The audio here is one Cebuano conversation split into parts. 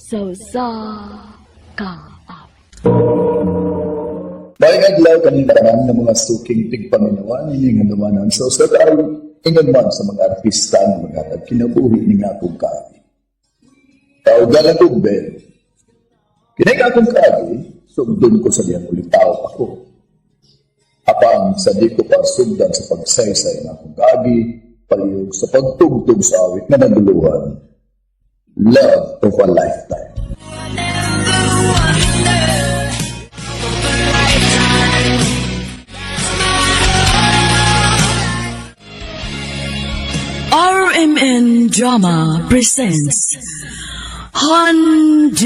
Sa usa ka awit. Maayong adlaw kaning tanan ng mga suking tigpaminawan ining handumanan sa usa ka awit ingon man sa mga artista nga maghatag kinabuhi ning akong kaagi. Tawgan akong Ben. Kini akong kaagi, sugdon ko sa diyang ulitaw ako. Apan sa di ko pagsugdan sa pagsaysay ng akong kaagi, palihog sa pagtugtog sa awit nga naguluhan, Love of a Lifetime. RMN Drama presents Handumanan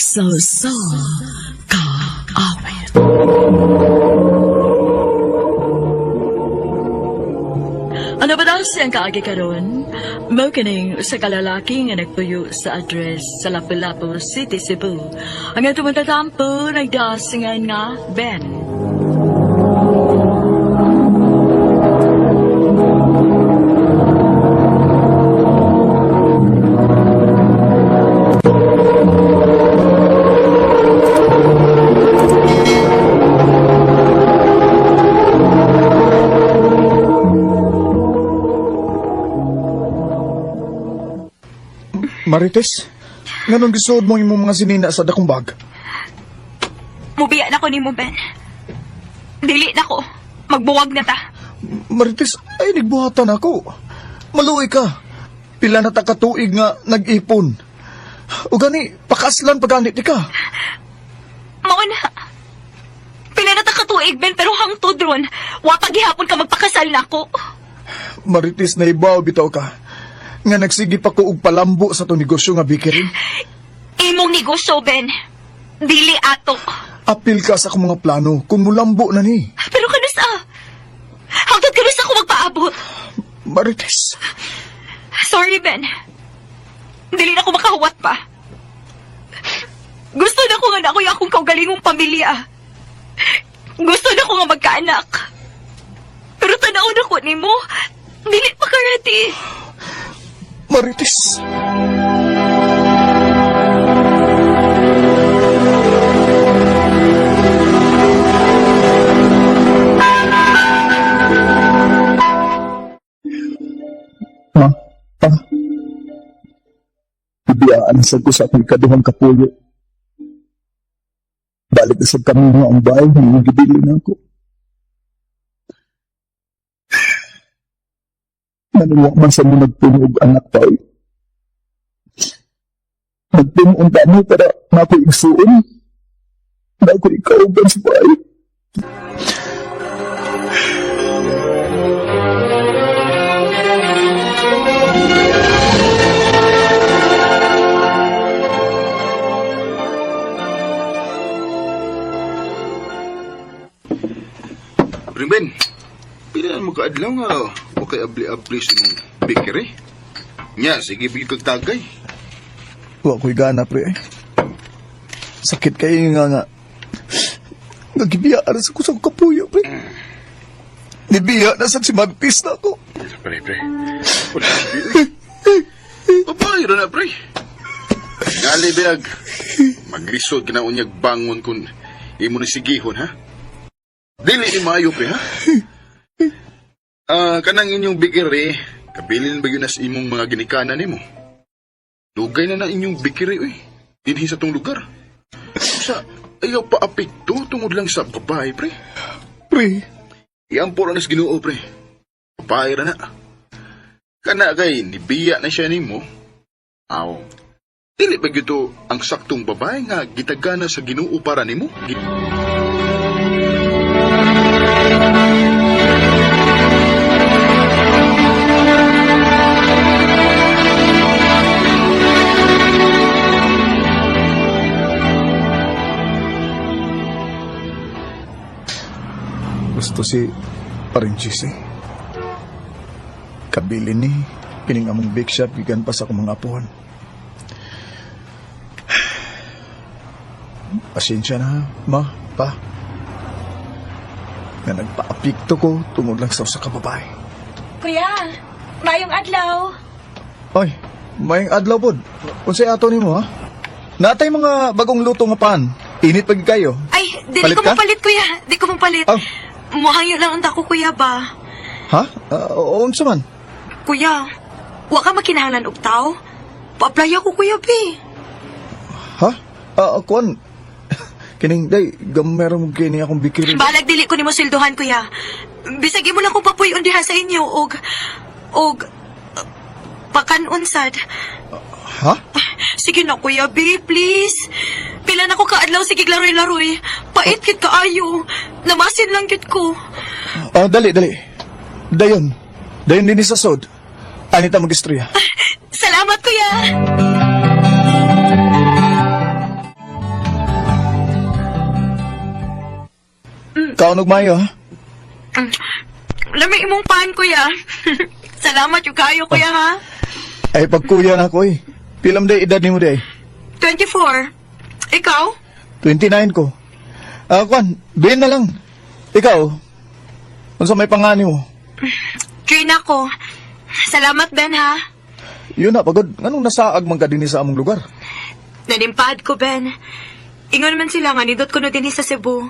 sa usa ka awit. Ano ba daw siyang kaagi karon? Mao kining usa ka lalaki nga nagpuyo sa address sa Lapu-Lapu City, Cebu. Ang atong matatampo nagdasingan nga Ben. Marites, nganong gisuod mo imong mga sinina sa dakong bag? Mubiya na ko nimo, Ben. Dili na ko. Magbuwag na ta. Marites, ay nagbuhatan ako. Maluoy ka. Pila na ta katuig nga nag-ipon. O gani, pakaslan paganit di ka. Mao na. Pila na ta katuig, Ben, pero hangtod ron. Wa pa gihapon ka magpakasal nako. Marites, naibaw bitaw ka. Nga nagsige pa ko og palambo sa to negosyo nga bakery. Imong negosyo, Ben. Dili ato. Apil ka sa akong mga plano kung mulambo na ni. Pero kanus ah. Hangtod kanus ako magpaabot. Marites, Sorry, Ben. Dili na ko makahuwat pa. Gusto na ko nga na ako'y akong kaugalingong pamilya. Gusto na ko nga magkaanak. Pero tanaw na ko nimo, dili pa ka ready. Marites. Ma, pa. Ibiyaan sa ko sa akong ikaduhang kapuyo. Balik na sa kami nga ang bahay, hindi gibili na ako. Nanuwa man sa mo nagpuno og anak pa oy. Nagpuno ang damo para na ako igsuon. Na ako ikauban sa bahay. Pring Ben, pila na mo kaadlaw nga wa kay abli-abli sa imong bakery? Nya, sige bigyan kag tagay. Wa ko'y gana, pre. Sakit kayo nga nga. Nagibiyaan sa ko sa kapuyo, pre. Nibiya na sa si Martis na ako. Pre, pre. Wala babae ra na, pre. Ngali, biag. Maglisod ka na unyag bangon kung imo ni sigihon, ha? Dili ni maayo, pre, ha? Ah, kanang inyong bakery, kabilin ba yun as imong mga ginikanan nimo? Dugay na na inyong bakery, uy. Dinhi sa tong lugar. Sa, ayaw pa apekto tungod lang sa babae, pre. Pre, Iampo ra nas Ginoo pre. Babae ra na. Kana kay nibiya na siya nimo. Aw. Dili ba gyud ang saktong babae nga gitagana sa Ginoo para nimo? Gusto si paring Jesse. Kabilin ni, kining among bake shop, gikan pa sa akong mga apuhan. Pasensya na, ma, pa. Nga nagpaapikto ko tungod lang sa usa ka babae. Kuya, mayong adlaw. Ay, Maayong adlaw pod. Unsay ato nimo ha? Natay mga bagong luto nga pan. Init pag kayo. Ay, dili Palit ko ka? mapalit, kuya. Di ko mapalit. Ah. Muhangyo lang unta ko, kuya ba? Ha? Unsa man? Kuya, wa ka makinahanglan og tao? Pa-apply ako, kuya, be. Ha? Kuan. Kining day gamero mo kini akong bikiri. Balag dili ko nimo sweldohan, kuya. Bisag imo lang kong papuy-on diha sa inyo og pakan-on sad. Ha? Sige na, kuya, be, please. Pila na ko kaadlaw, sige laroy-laroy. Pait kit kaayo. Namasin lang gid ko. Dali, dali. Dayon. Dayon dinhi sa sod. Anita mag-istorya. Salamat, kuya. Kaunog mayo ha? Lami imong pan, kuya. Salamat yung kayo, kuya, ha? Ay pagkuya na ako eh. Pilam day edad nimo day. 24. Ikaw? 29 ko. Kuan, bilin na lang. Ikaw, unsa may pangani mo? Train ako. Salamat, Ben, ha? Yun na, pagod. Anong nasaag man ka dinhi sa among lugar? Nanimpad ko, Ben. Ingon man sila nga, nindot ko no dinhi sa Cebu.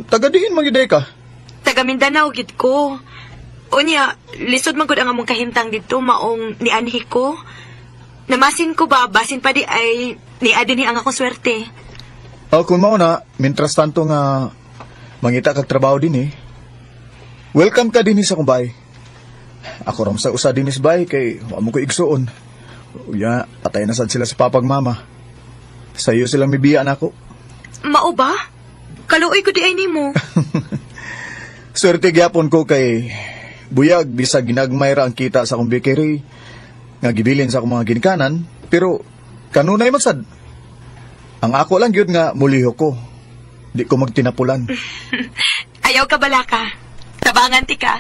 Taga diin man gyud ka. Taga Mindanao, gid ko. Unya, lisod man gud ang among kahimtang didto, maong nianhi ko. Namasin ko ba, basin pa di ay niya dinhi ang akong swerte. Kung mao na, mintras tanto nga mangita kag trabaho din eh. Welcome ka dinhi sa kumbay. Ako ram sa usa dinhi sa bay kay wa mo ko igsuon. Uya, patay na sad sila sa papag mama. Sa iyo sila mibiya nako. Mao ba? Kaluoy ko di ay nimo. Swerte gyapon ko kay buyag bisag ginagmay ra ang kita sa akong bakery nga gibilin sa akong mga ginikanan pero kanunay man sad. Ang ako lang gyud nga muliho ko. Di ko magtinapulan. Ayaw ka balaka. Tabangan ti ka.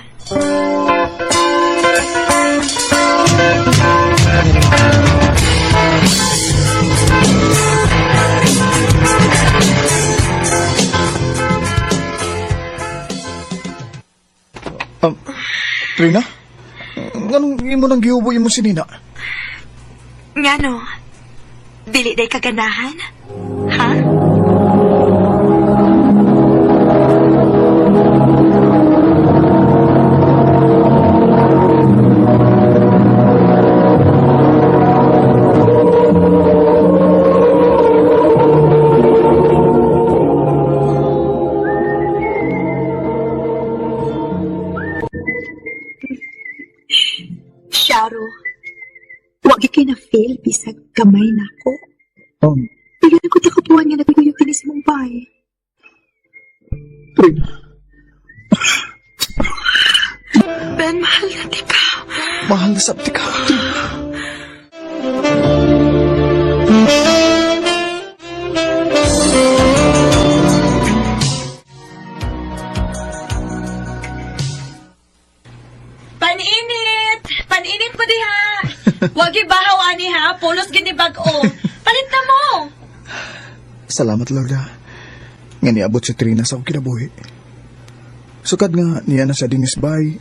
Trina? Nganong imo nang gihubo imo si Nina? Ngano? Dili day kaganahan? Ha? Sharo, wag kay na fail bisag gamay na ko. Pila ko ta kabuan nga nagkuyog dinhi sa Mumbai. Trina, Ben, mahal na ti ka. mahal na sabti ka. Trina. Paninit! Paninit mo diha! Wag ibahaw ani ha, pulos gini bag-o. Palit na mo! Salamat, Lord, ha. Nga niabot si Trina sa akong kinabuhi. Sukad nga niya na sa dinis bay,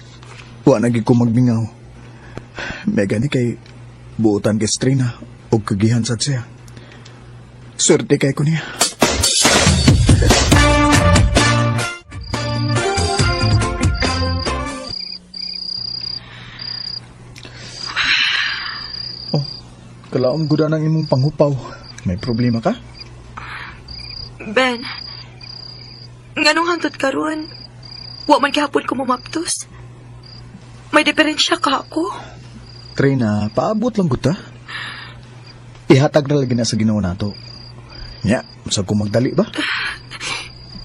wa na gid ko magmingaw. May gani kay buotan kay si Trina og kagihan sad siya. Swerte kay ko niya. Oh, kalaom gud ang imong panghupaw. May problema ka? Ben, nganong hangtod karon? Wa man gihapon ko mumaptos. May diferensya ka ako. Trina, paabot lang gud ta. Ihatag na lagi na sa Ginoo nato. Nya, sa ko magdali ba?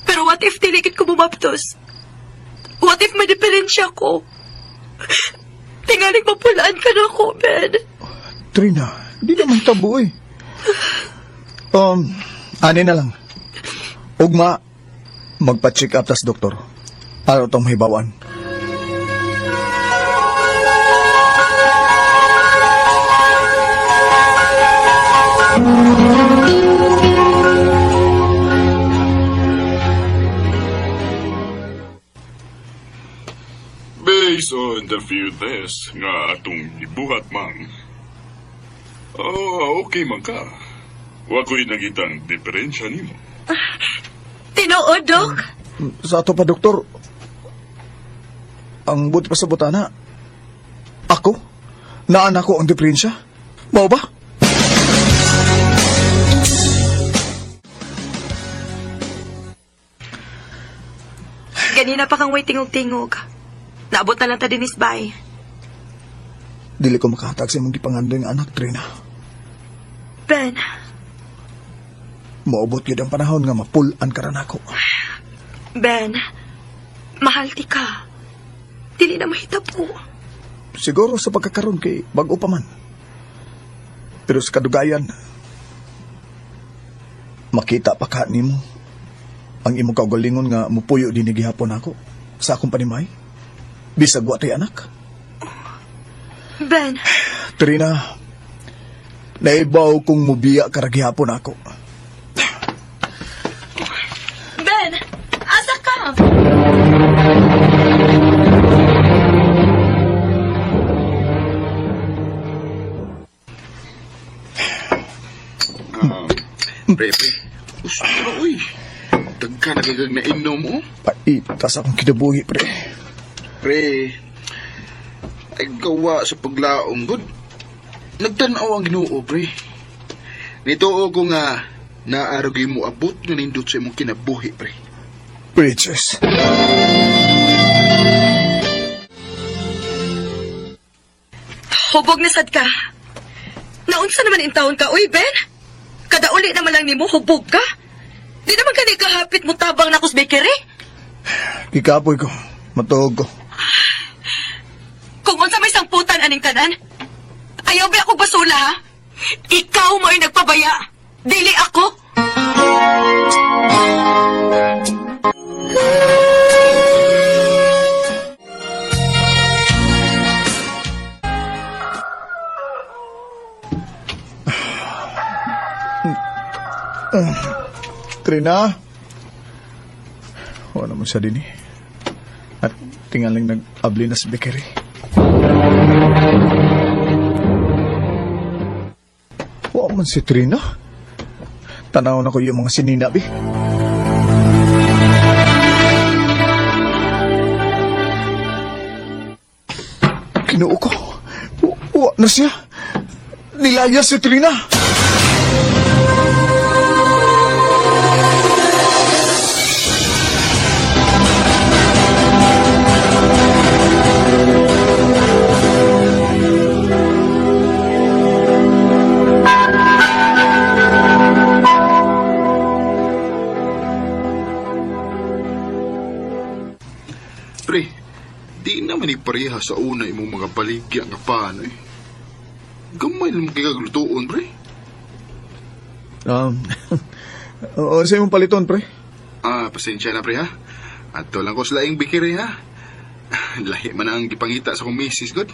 Pero what if dili gid ko mumaptos? What if may diferensya ko? Tingaling mapulaan ka na ako, Ben. Trina, di naman tabo eh. Ani na lang. Ugma, magpa-check up tas doktor. Para itong mahibawan. Bay, Based on the few tests nga atong gibuhat, mang. Oh, okay man ka. Wa ko'y nakitang diferensya nimo. Tinuod, Dok? Sa ato pa, doktor, ang buti pa sa butana, ako? Naan ako ang diferensya? Mao ba? Ganina pa kang way tingog-tingog. Naabot na lang ta dinis, bay. Dili ko makahatag sa imong gipangandoy nga anak, Trina. Ben, Moabot gyud ang panahon nga mapulan ka ra nako. Ben, mahal ti ka. Dili na mahitabo. Siguro sa pagkakaroon kay bag-o pa man. Pero sa kadugayan, makita pa ka nimo ang imong kaugalingon nga mupuyo din gihapon ako sa akong panimay. Bisag wa tay anak. Ben, Trina, naibaw kong mubiya ka ra gihapon ako. Ben, asa ka? Pre, pre. Gusto na, uy. Dagka na kagag na inom, oh. Paita sa akong kinabuhi, pre. Pre, ay gawa sa paglaong, good. Nagtanaw ang ginoo, pre. Nituo ko nga, naaragay mo abot nga nindot sa imong kinabuhi, pre. Bridges. Hubog na sad ka. Naunsa naman in taon ka, uy, Ben? Kada uli naman lang nimo, hubog ka. Di naman kani kahapit mo tabang na kus bakery. Gikapoy ko. Matuog ko. Kung unsa may sangputan aning tanan, ayaw ba ako basula, ha? Ikaw mo ay nagpabaya. Dili ako. Trina? Wala naman siya din eh. At tingaling nag-abli na sa bakery. Wala man si Trina. Tanaw na ko yung mga sinina, bi. Kinuo ko. Wa na siya. Nilaya si Trina. Pre, di naman ipareha sa una imong mga baligya nga paano eh. Gamay lang kikaglutuon, pre. Oo, sa imong paliton, pre. Ah, pasensya na, pre, ha? Ato lang ko sa laing bikiri, ha? Lahi man ang gipangita sa kong misis, good.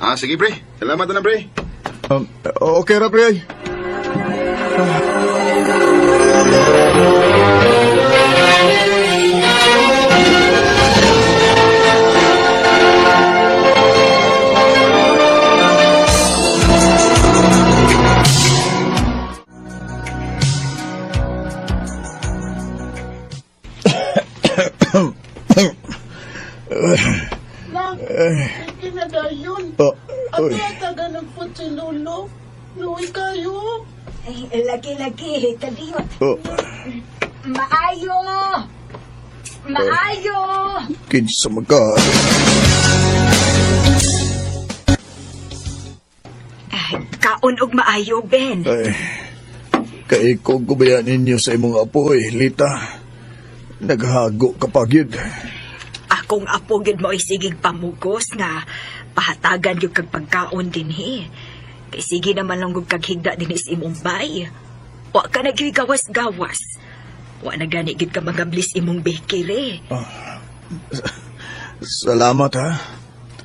Ah, sige, pre. Salamat na, pre. Okay ra, pre. Ay. Lang, hindi na dayon. Oh, At uy. taga nagpot si Lolo. Luwi kayo. Ay, lagi-lagi, kadiyot. Oh, Maayo! Maayo! kinsa magka. Ay, kaon og maayo, Ben. Ay, kaikog ko ba yan ninyo sa imong apo, eh, Lita? Naghago ka pa, gyud. Akong apo gyud mo sigig pamugos nga pahatagan gyud kag pagkaon dinhi. Kay sige naman lang gud kag higda dinhi sa imong bay. Wa ka na gyud gawas-gawas. Wa na gani gyud ka magablis imong bakery. Salamat, ha?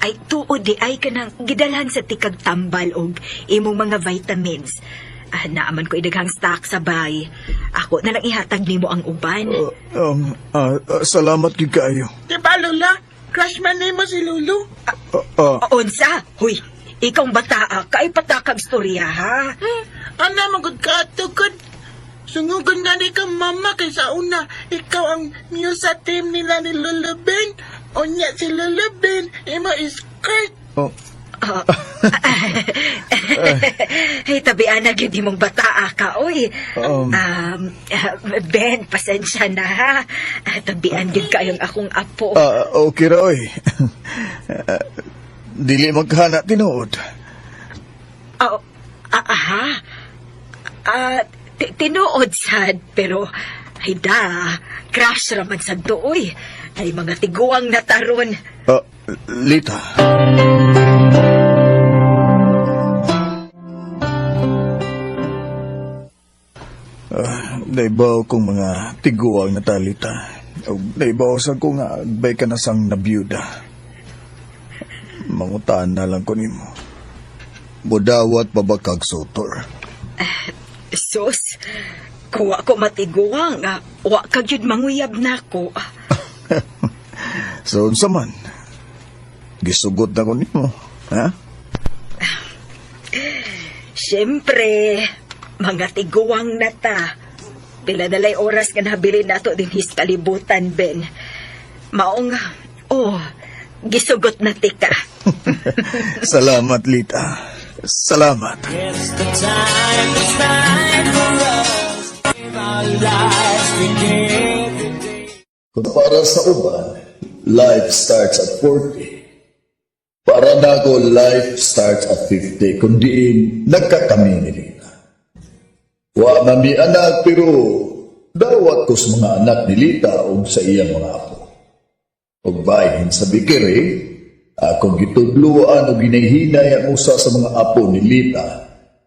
Ay tuod di ay kanang gidalhan sa tikag tambal og imong mga vitamins. Ah, naaman ko idaghang stock sa bay. Ako na lang ihatag nimo ang uban. Salamat gyud kaayo. Di ba, Lola? Crush man nimo si Lulu. Oh, Unsa? Huy, ikaw ang bata, kay patakag storya, ha? Ana magud ka tukod. Sungugon gani ka mama kay sa una ikaw ang muse sa team nila ni Lulu Ben. Unya si Lulu Ben imo is Kurt. Oh. Hey, tabian na gyud imong bata ka, oy. Ben, pasensya na ha. Tabian gyud kayong akong apo. Okay ra oy. Dili magkana tinuod. Oh, aha. Tinuod sad, pero ay da, crush ra man sad to, oy. Ay mga tiguang nataron. Lita. Naibaw kong mga tiguang natalita. Naibaw sa ko nga agbay ka na sang nabiyuda. Mangutaan na lang ko nimo. Budawat pa ba kag sutor? Sus, kuwa ko matiguang, wa ka gyud manguyab nako. So, unsa man? Gisugot na ko nimo, ha? Siyempre, mga tiguang na ta. Pila nalay oras nga nabilin nato din his kalibutan, Ben. Maong, oh, gisugot na tika. Salamat, Lita. Salamat. Kung para sa uban, life starts at 40. Para nako, life starts at 50, kung diin nagkakami ni Lita. Wa man mi anak, pero dawat ko sa mga anak ni Lita o sa iyang mga apo. Og bahin sa bikiri, akong gitudluan o ginahinay ang usa sa mga apo ni Lita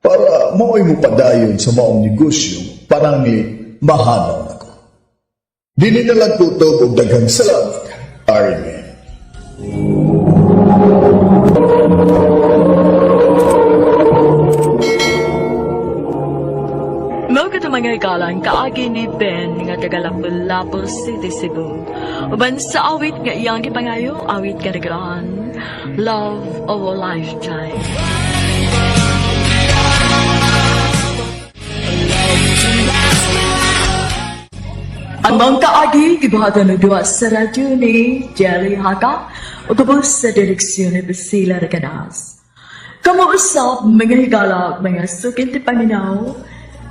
para mao'y mupadayon sa maong negosyo panangli mahanaw nako. Dili na lang kutob og daghang salamat, Armin. Mao kato mga igalang kaagi ni Ben nga taga Lapu-Lapu City, Cebu. Uban sa awit nga iyang gipangayo, awit nga naglaan, Love of a Lifetime. Ang mga kaagi, gibuhatan ng duwa sa radyo ni Jerry Haka o gabos sa direksyon ni Priscilla Recanas. Kamuusap, mga higala, mga sukin ti paminaw,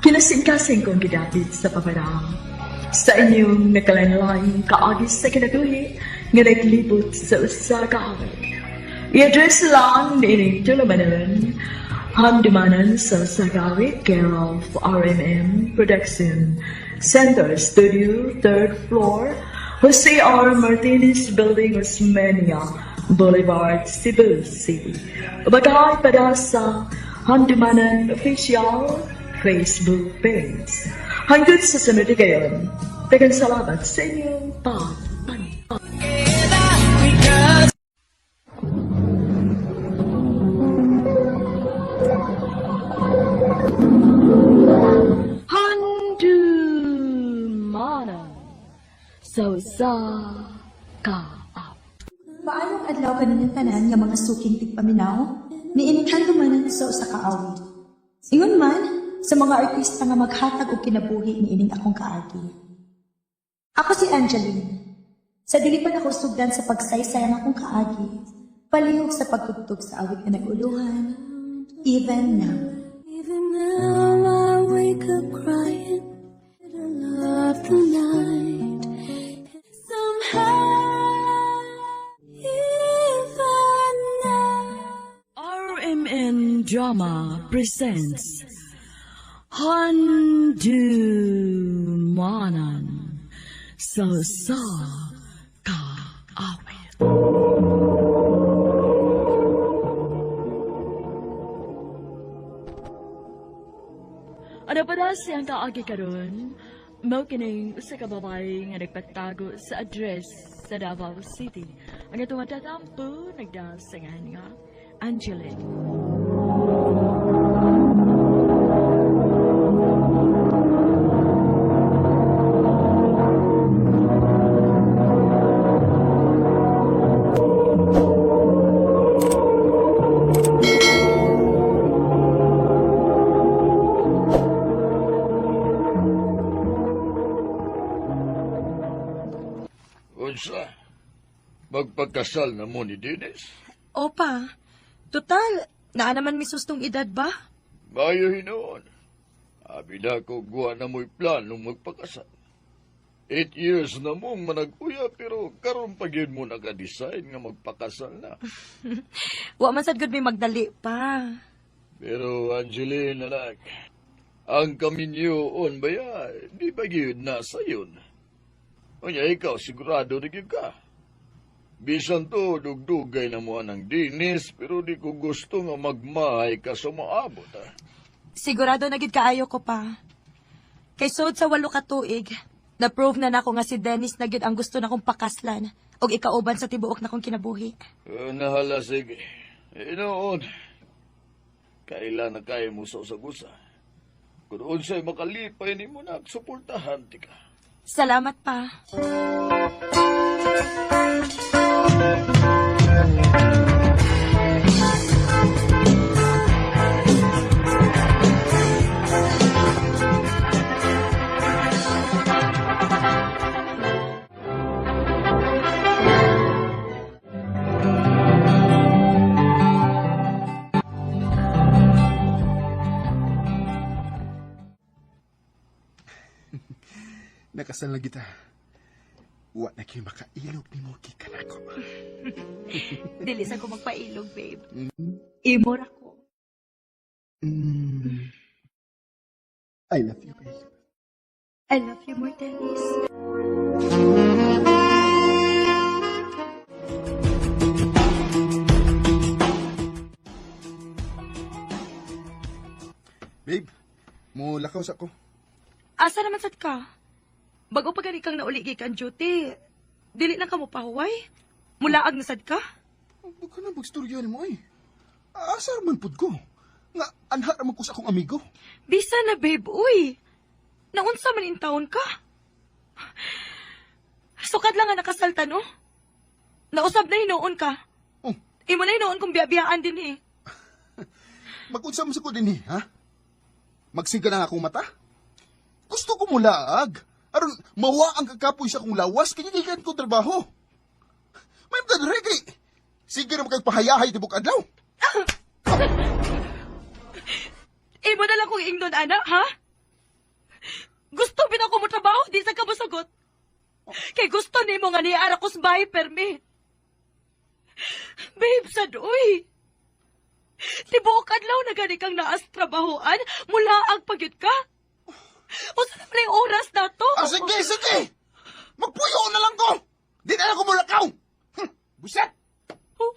kinasingkasing kong gidapit sa paparang. Sa inyong nakalanlaing kaagi sa kinabuhi, nga naglibot sa usa ka awit. I-address lang niining tulumanon, Handumanan sa usa ka awit, care of RMM Production Center Studio, 3rd floor, Jose R. Martinez Building, Osmeña Boulevard, Cebu City. Bagay para sa Handumanan Official Facebook page. Hanggang sa sunod na gayon, daghang salamat sa inyong pagpanood. Handumanan sa usa ka Maayong adlaw kaninyong tanan nga mga suking tigpaminaw, niining handumanan sa usa ka awit. Ingon man sa mga artista nga maghatag og kinabuhi niining akong kaagi. Ako si Angeline. Sa dili pa nako sugdan sa pagsaysay ang akong kaagi, palihog sa pagtugtog sa awit nga nag-uluhan, Even Now. Even now I wake up crying, middle of the night. Somehow, even now. RMN Drama presents Handumanan sa sa kaawit. Ano pa na siyang kaagi karon? Mao kining usa ka babae nga nagpatago sa address sa Davao City. Ang atong matatampo nagdasangan nga Angeline. Unsa? Magpagkasal na mo ni Dennis? Opa, total, naa naman misustong edad ba? Mayo hinoon. Abi na ko guwa na mo'y plano magpakasal. 8 years na mong manag-uya pero karon pa gyud mo naka-decide nga magpakasal na. Wa man sad gud may magdali pa. Pero Angeline, anak, ang kaminyoon ba ya, di ba gyud na sayon? Unya ikaw sigurado na gyud ka. Bisan to, dugdugay na mo anang dinis, pero di ko gusto nga magmahay ka sa maabot. Ah. Sigurado na gid kaayo ko pa. Kay sud sa 8 ka tuig, na-prove na nako nga si Dennis na gid ang gusto nakong pakaslan og ikauban sa tibuok nakong kinabuhi. Nahala, sige. Noon, kailan na kaya mo sa usagusa. Kung unsay makalipay ni mo na, suportahan ti ka. Salamat pa. Nakasal na kita. Wa na kayo makailog ni mo gikan ako. Dili sa ko magpailog, babe. Imor ako. I love you, babe. I love you more, Dennis. Babe, mo lakaw sa ko. Asa naman sad ka? Bago pa gani kang nauli gikan duty. Dili lang ka mo pahuway. Mulaag na sad ka? Huwag ka na magstorya ni mo ay. Asa man pud ko? Nga, anha raman ko sa akong amigo. Bisa na, babe, uy. Naunsa man in taon ka? Sukad lang nga nakasalta, no? Nausab na hinuon ka. Oh. Imo na hinuon kung biyabiyaan din eh. Mag-unsa man sa ko din eh, ha? Magsiga na akong mata? Gusto ko mulaag. Aron, mawa ang kakapoy sa akong lawas, kanya gikan ko trabaho. May mga kay. Sige na magpahayahay tibok adlaw. Imo na lang kong ingnon, ana, ha? Gusto bin ako mo trabaho, di sa ka mosagot. Kay gusto nimo nga niara ko sa bahay, permi. Babe, sad, uy. Tibuok adlaw na gani kang naas trabahoan, mula ang pagyud ka. Usa na pala yung oras na to. Ah, sige, sige! Magpuyo na lang ko! Di na lang ko mulakaw! Buset! Oh.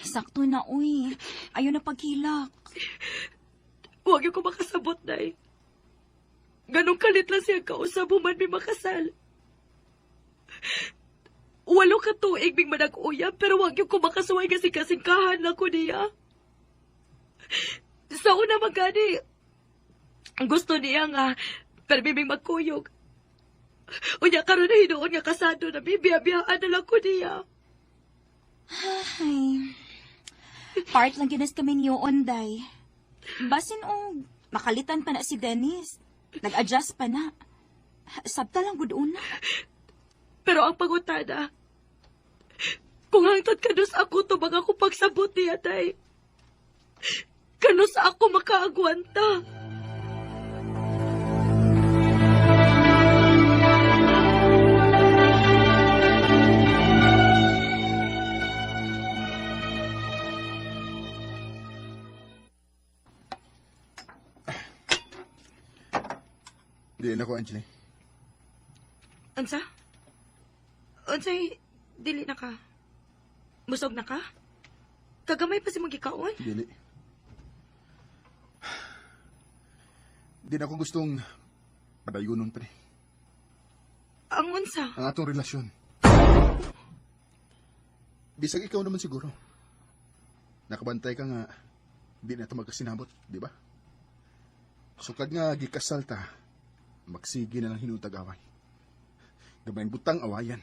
Sakto na, uy. Ayaw na paghilak. Huwag yung ko makasabot, Day. Ganong kalit lang siya kausap, human may makasal. 8 ka tuig ming manag-uyab, pero wag yung kumakasuway kasi kasingkahan na ko niya. Sa una magani, gusto niya nga, pero ming magkuyog. Unya karon na hinuon nga kasado na bibiyabiyaan na lang ko niya. Ay, part lang ginas kami niyoon, Day. Basin og makalitan pa na si Dennis. Nag-adjust pa na. Sabta lang gud una. Pero ang pangutana, kung hangtod kanus ako tubag ako pagsabot niya, Day. Kanus ako makaagwanta. Di na ko, Angeline. Unsa? Unsay dili na ka? Busog na ka? Kagamay pa si magikaon? Dili. Di na ko gustong padayunon, pre. Ang unsa? Ang atong relasyon. Bisag ikaw naman siguro. Nakabantay ka nga, di na ito magkasinabot, di ba? Sukad nga gikasal ta, magsige na lang hinuntag away. Gamayng butang awayan.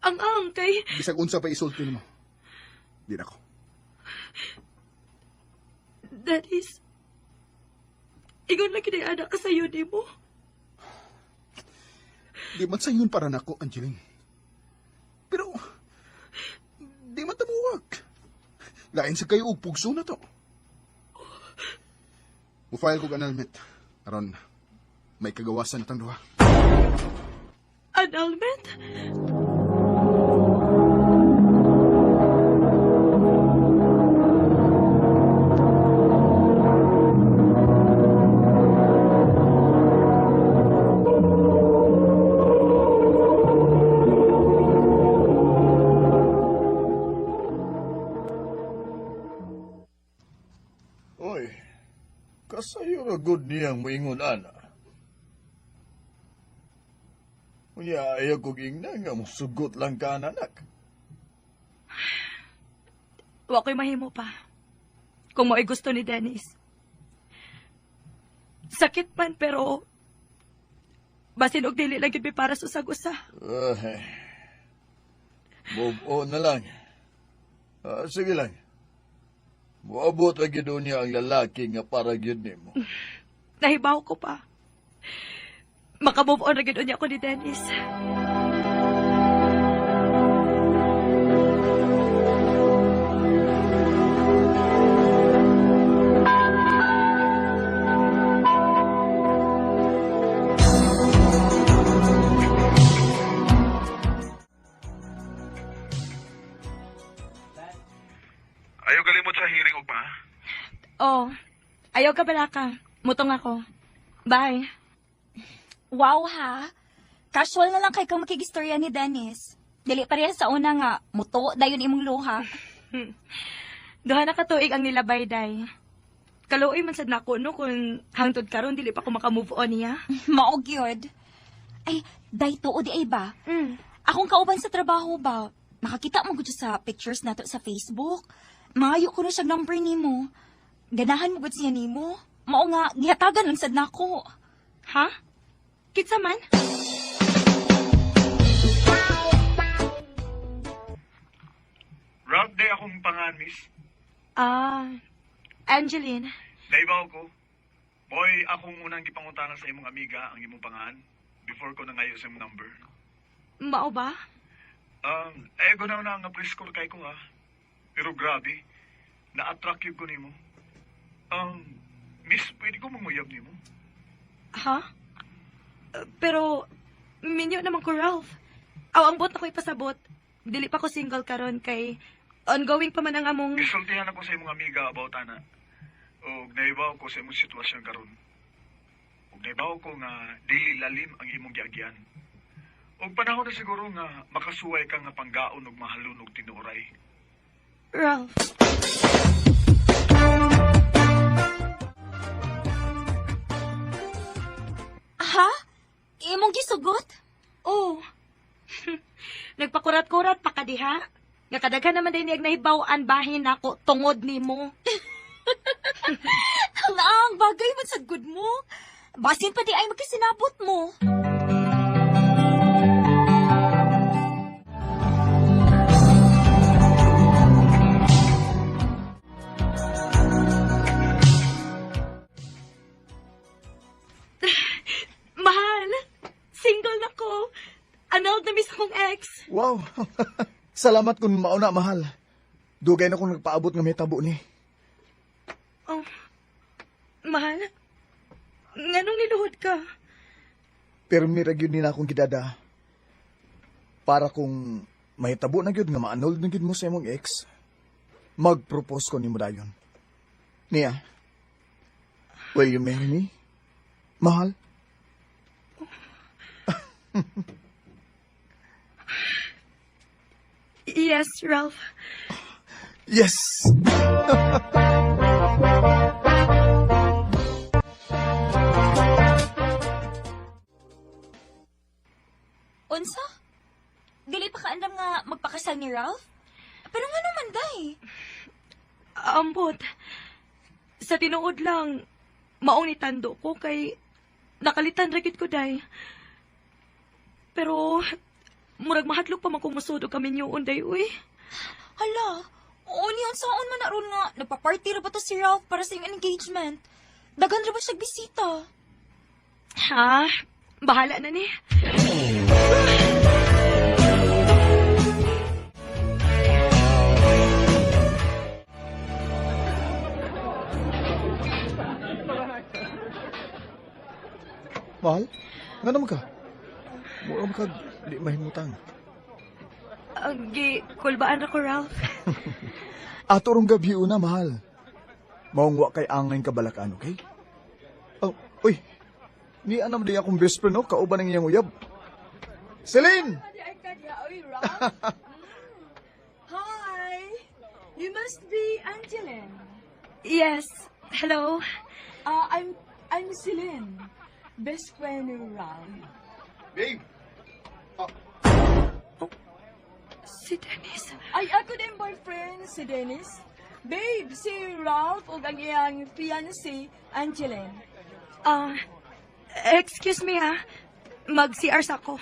Ang kay Bisag unsa pa isulti nimo. Di na ko. Dennis. Ingon lang kini anak ka sayo nimo. Di man sa yun para nako, Angeline. Pero, di man tamuwag. Lain sa kayo og pugso na to. Mufile kog annulment. Aron, may kagawasan na tang duha. Annulment? Oy, kasayo ra gud niyang moingon ana. Unya ayaw kog ingna nga musugot lang ka anak. Wa ko'y mahimo pa. Kung mo'y gusto ni Dennis. Sakit man pero basin og dili lang gyud mi para sa usag-usa. Ay, move on na lang. Ah, sige lang. Moabot ra gyud niya ang lalaki nga para gyud nimo. Nahibaw ko pa. Makamove on ra gyud unya ko ni Dennis. Ayaw kalimot sa hearing ugma. Oh, ayaw ka balaka. Mutong ako. Bye. Wow ha! Casual na lang kay kang makigistorya ni Dennis. Dili pareha sa una nga, muto dayon imong luha. Duha na ka tuig ang nilabay, day. Kaluoy man sad nako no kung hangtod karon dili pa ko maka-move on niya. Mao gyud. Ay, day tuod di ay ba? Akong kauban sa trabaho ba? Nakakita mo gud siya sa pictures nato sa Facebook. Maayo ko na siya number nimo. Ganahan mo gud siya nimo. Mao nga gihatagan lang sad nako. Ha? Kitsa man? Ralph, day akong pangan, miss. Ah, Angeline. Naibaw ko. Boy, akong unang gipangutana sa imong amiga ang imong pangan before ko nangayo sa imong number. Mao ba? Eh, gunaw na nga pre-score kay ko ha. Pero grabe, na-attract yun ko nimo. Miss, pwede ko manguyab nimo? Ha? Pero, minyo naman ko, Ralph. Aw, ang bot na ko ipasabot. Dili pa ko single karon kay ongoing pa man ang among. Gisultihan ako sa imong amiga about ana. Og naibaw ko sa imong sitwasyon karon. Og naibaw ko nga dili lalim ang imong giagyan. Og panahon na siguro nga makasuway ka nga panggaon og mahalon og tinuoray. Ralph. Ha? Imong gisugot? Oh. Nagpakurat-kurat pa ka diha. Nga kadaghan naman din niyag nahibaw-an bahin nako tungod nimo. Ang bagay man sa good mo. Basin pa di ay magkasinabot mo. Mahal, single na ko. Annulled na miss akong ex. Wow! Salamat kung mauna, mahal. Dugay na kung nagpaabot nga may tabo ni. Oh, mahal, nganong niluhod ka? Pero mira gyud ni na akong gidada. Para kung may tabo na gyud nga ma-annulled na gyud mo sa imong ex, mag-propose ko nimo dayon. Niya, will you marry me? Mahal? Yes, Ralph. Yes! Unsa? Dili pa kaandam nga magpakasal ni Ralph? Pero nga naman day. Ambot. Sa tinuod lang, maong nitando ko kay nakalitan ra gyud ko day. Pero Murag mahadlok pa man kong musod og kaminyoon day uy. Hala, oo niyon saon man na ron nga. Nagpa-party ra ba to si Ralph para sa iyong engagement? Daghan ra ba siya bisita? Ha? Bahala na ni. Mahal, nga naman ka? Mura man ka, di mahimutang. Agi, kulbaan ra ko, Ralph. Ato rong gabi una, mahal. Maong wa kay angay kabalakan, okay? Oh, uy. Ni anam di akong best friend, no? Kauban ang iyang uyab. Celine! Hi! You must be Angeline. Yes. Hello. I'm Celine, best friend ni Ralph. Babe! Si Dennis. Ay, ako din boyfriend, si Dennis. Babe, si Ralph ug ang iyang fiancé, Angeline. Ah, excuse me ha. Mag-CR sa ako.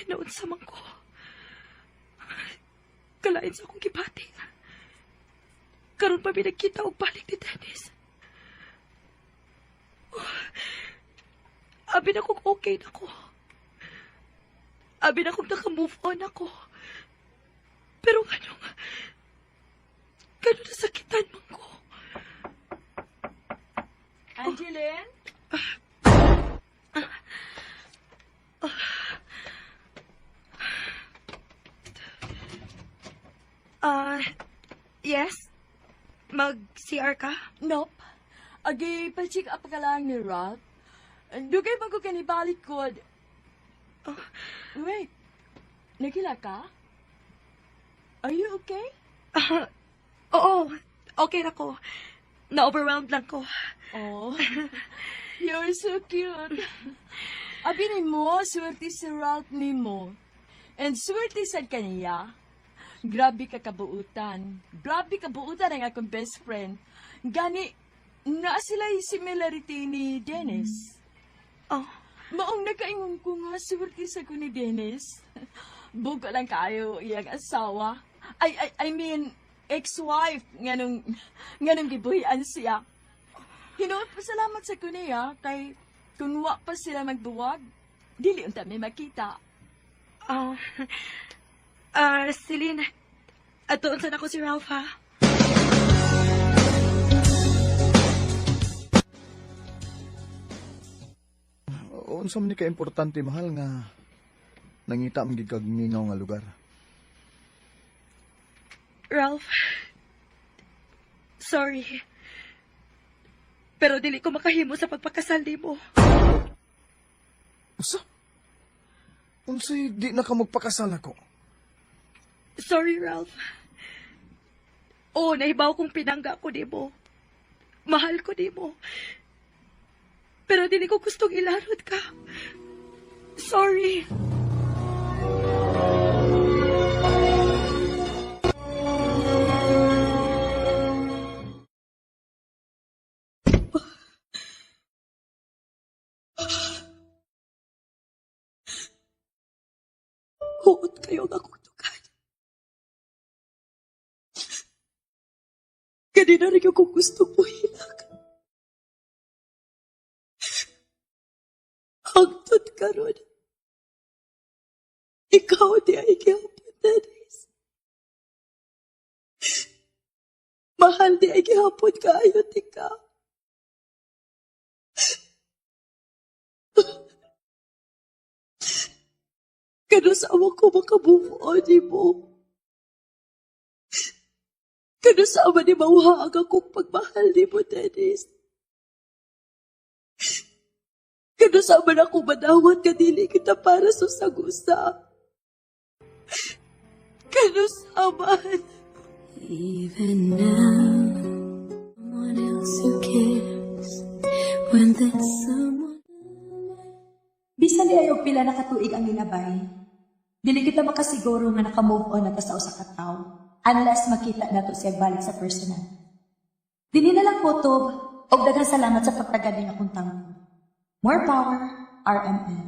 Noon sa man ko. Kalain sa akong gibati. Karon pa mi nagkita og balik ni Dennis. Abi na kong okay na ko. Abi na kong naka-move on ako. Pero nganong, ganun nasakitan man ko. Angeline? Ah, yes? Mag-CR ka? Nope. Agi, pa-check up ka lang ni Ralph. Dugay ba ko kanibalik ko? Oh, wait. Nagila ka? Are you okay? Ah, oo, okay na ko. Na-overwhelmed lang ko. Oh, you're so cute. Abi ni mo, swerte si Ralph ni mo. And swerte sad kaniya. Grabe ka kabuutan. Grabe kabuutan ang akong best friend. Gani, naa sila yung similarity ni Dennis. Oh, Maong nakaingon ko nga, swerte sa ko ni Dennis. Bugo lang kayo iyang asawa. Ay, I mean, ex-wife, nganong gibuhian siya. Hinuot pa salamat sa kuniya, kay kung wa pa sila magbuwag, dili unta may makita. oh. Ah, Celine, atuon sana ko si Ralph, ha? Unsa man ni ka importante, mahal, nga nangita man gid kag ngingaw nga lugar. Ralph, sorry. Pero dili ko makahimo sa pagpakasal nimo. Usa? Unsay di na ka magpakasal ako? Sorry, Ralph. Oo, nahibaw kong pinangga ko nimo. Mahal ko nimo. Pero dili ko gustong ilarot ka. Sorry. Huot kayo ang akong tukan. Ganina rin yung kung gusto mo hilak. Hangtod karon. Ikaw di ay gihapon, Dennis. Mahal di ay gihapon kaayo tika. Kanus-a man ko maka-move on nimo? Kanus-a man ni mawha ang akong pagmahal nimo, Dennis? Kanus-a man ako madawat nga dili kita para sa usag-usa? Kanus-a man? Even now, someone else who cares when there's someone. Bisan di ay og pila na katuig ang nilabay, dili kita makasiguro nga naka-move on na ta sa usa ka tawo unless makita nato siya balik sa personal. Dili na lang kutob. Og daghang salamat sa pagtagad ning akong tampo. More power, RMN.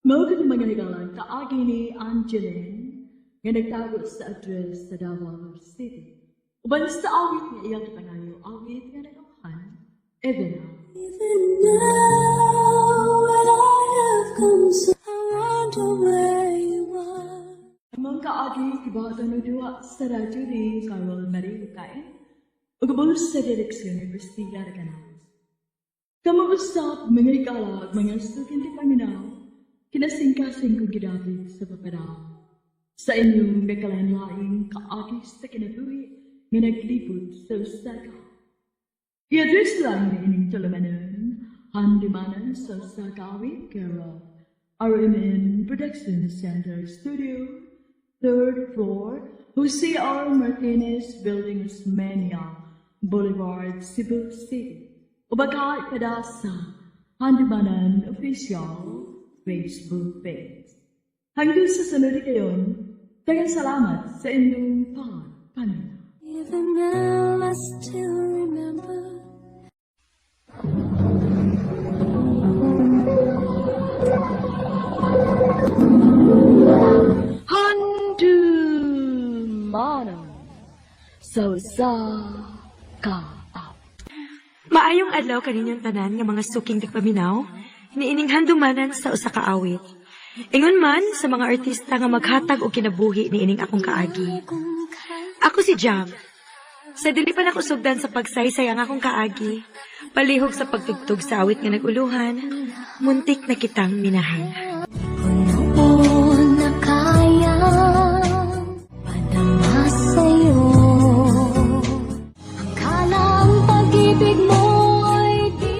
Mao kini mga higalan kaagi ni Angeline nga nagtago sa address sa Davao City. Uban sa awit nga iyang gipangayo, awit nga nag-unghan, Even Now. Even now that I have come so, I wonder where you are. Ang mga kaagi gibahatan og duha sa radyo ni Carol Marie Lucain ug ubos sa direksyon ni Priscilla Recanales. Kamo usab mga higala ug mga suking paminaw, kinasingkasing kong gidapit sa papadao. Sa inyong nagkalain-laing kaagi sa kinabuhi nga naglibot sa usa ka. I-address lang ni ining tulumanon, handumanan sa usa ka awit, care of RMN Production Center Studio, third floor, Jose R. Martinez Building, Osmeña Boulevard, Cebu City. O baka ipada sa Handumanan Official Facebook page. Hanggang sa sunod kayon, daghang salamat sa inyong pagpaminaw. Even now I still remember. Handumanan sa usa ka Maayong adlaw kaninyong tanan nga mga suking tigpaminaw, niining handumanan sa usa ka awit. Ingon man sa mga artista nga maghatag og kinabuhi niining akong kaagi. Ako si Jam. Sa dili pa nako sugdan sa pagsaysay ang akong kaagi, palihog sa pagtugtog sa awit nga naguluhan, muntik na kitang minahal. Noon na kaya padama sa'yo. Akala ang pag-ibig mo ay di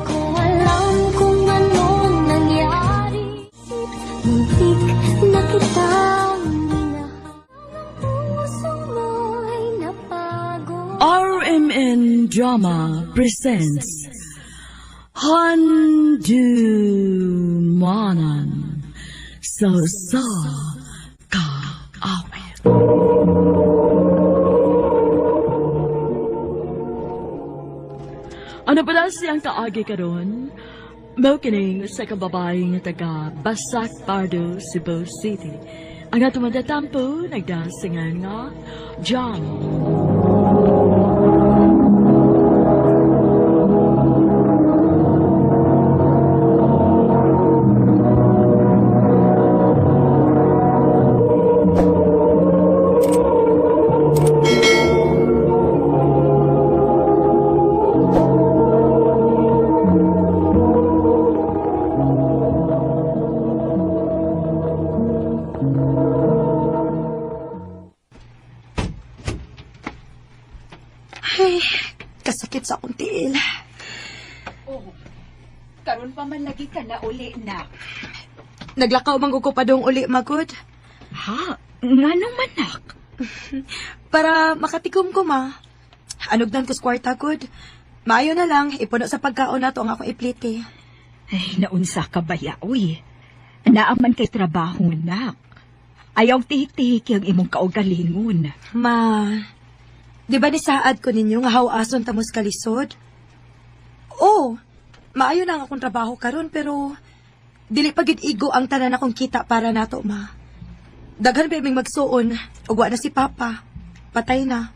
ko alam kung anong nangyari. Muntik na kitang minahal. Ang puso mo'y napagod. RMN Drama presents Handumanan sa usa ka awit. Ano pala siyang kaagi karon? Mao kining usa ka babae nga taga Basak Pardo, Cebu City. Ang atong matatampo nagdasingan nga John. Ay, kasakit sa akong tiil. Oh, karon pa man lagi ka na uli na. Naglakaw man ko padung uli magod Ha? Nganong manak? Para makatikom ko ma. Anugdan ko sa kwarta gud. Maayo na lang ipuno sa pagkaon nato ang akong iplite. Ay, naunsa ka ba ya, uy? Naaman kay trabaho, nak. Ayaw tihik-tihik ang imong kaugalingon. Ma, di ba nisaad ko ninyo nga hawason tamos kalisod? Oh, maayo na ang akong trabaho karon pero dili pa gid igo ang tanan akong kita para nato ma. Daghan pa ming magsuon ug wa na si Papa. Patay na.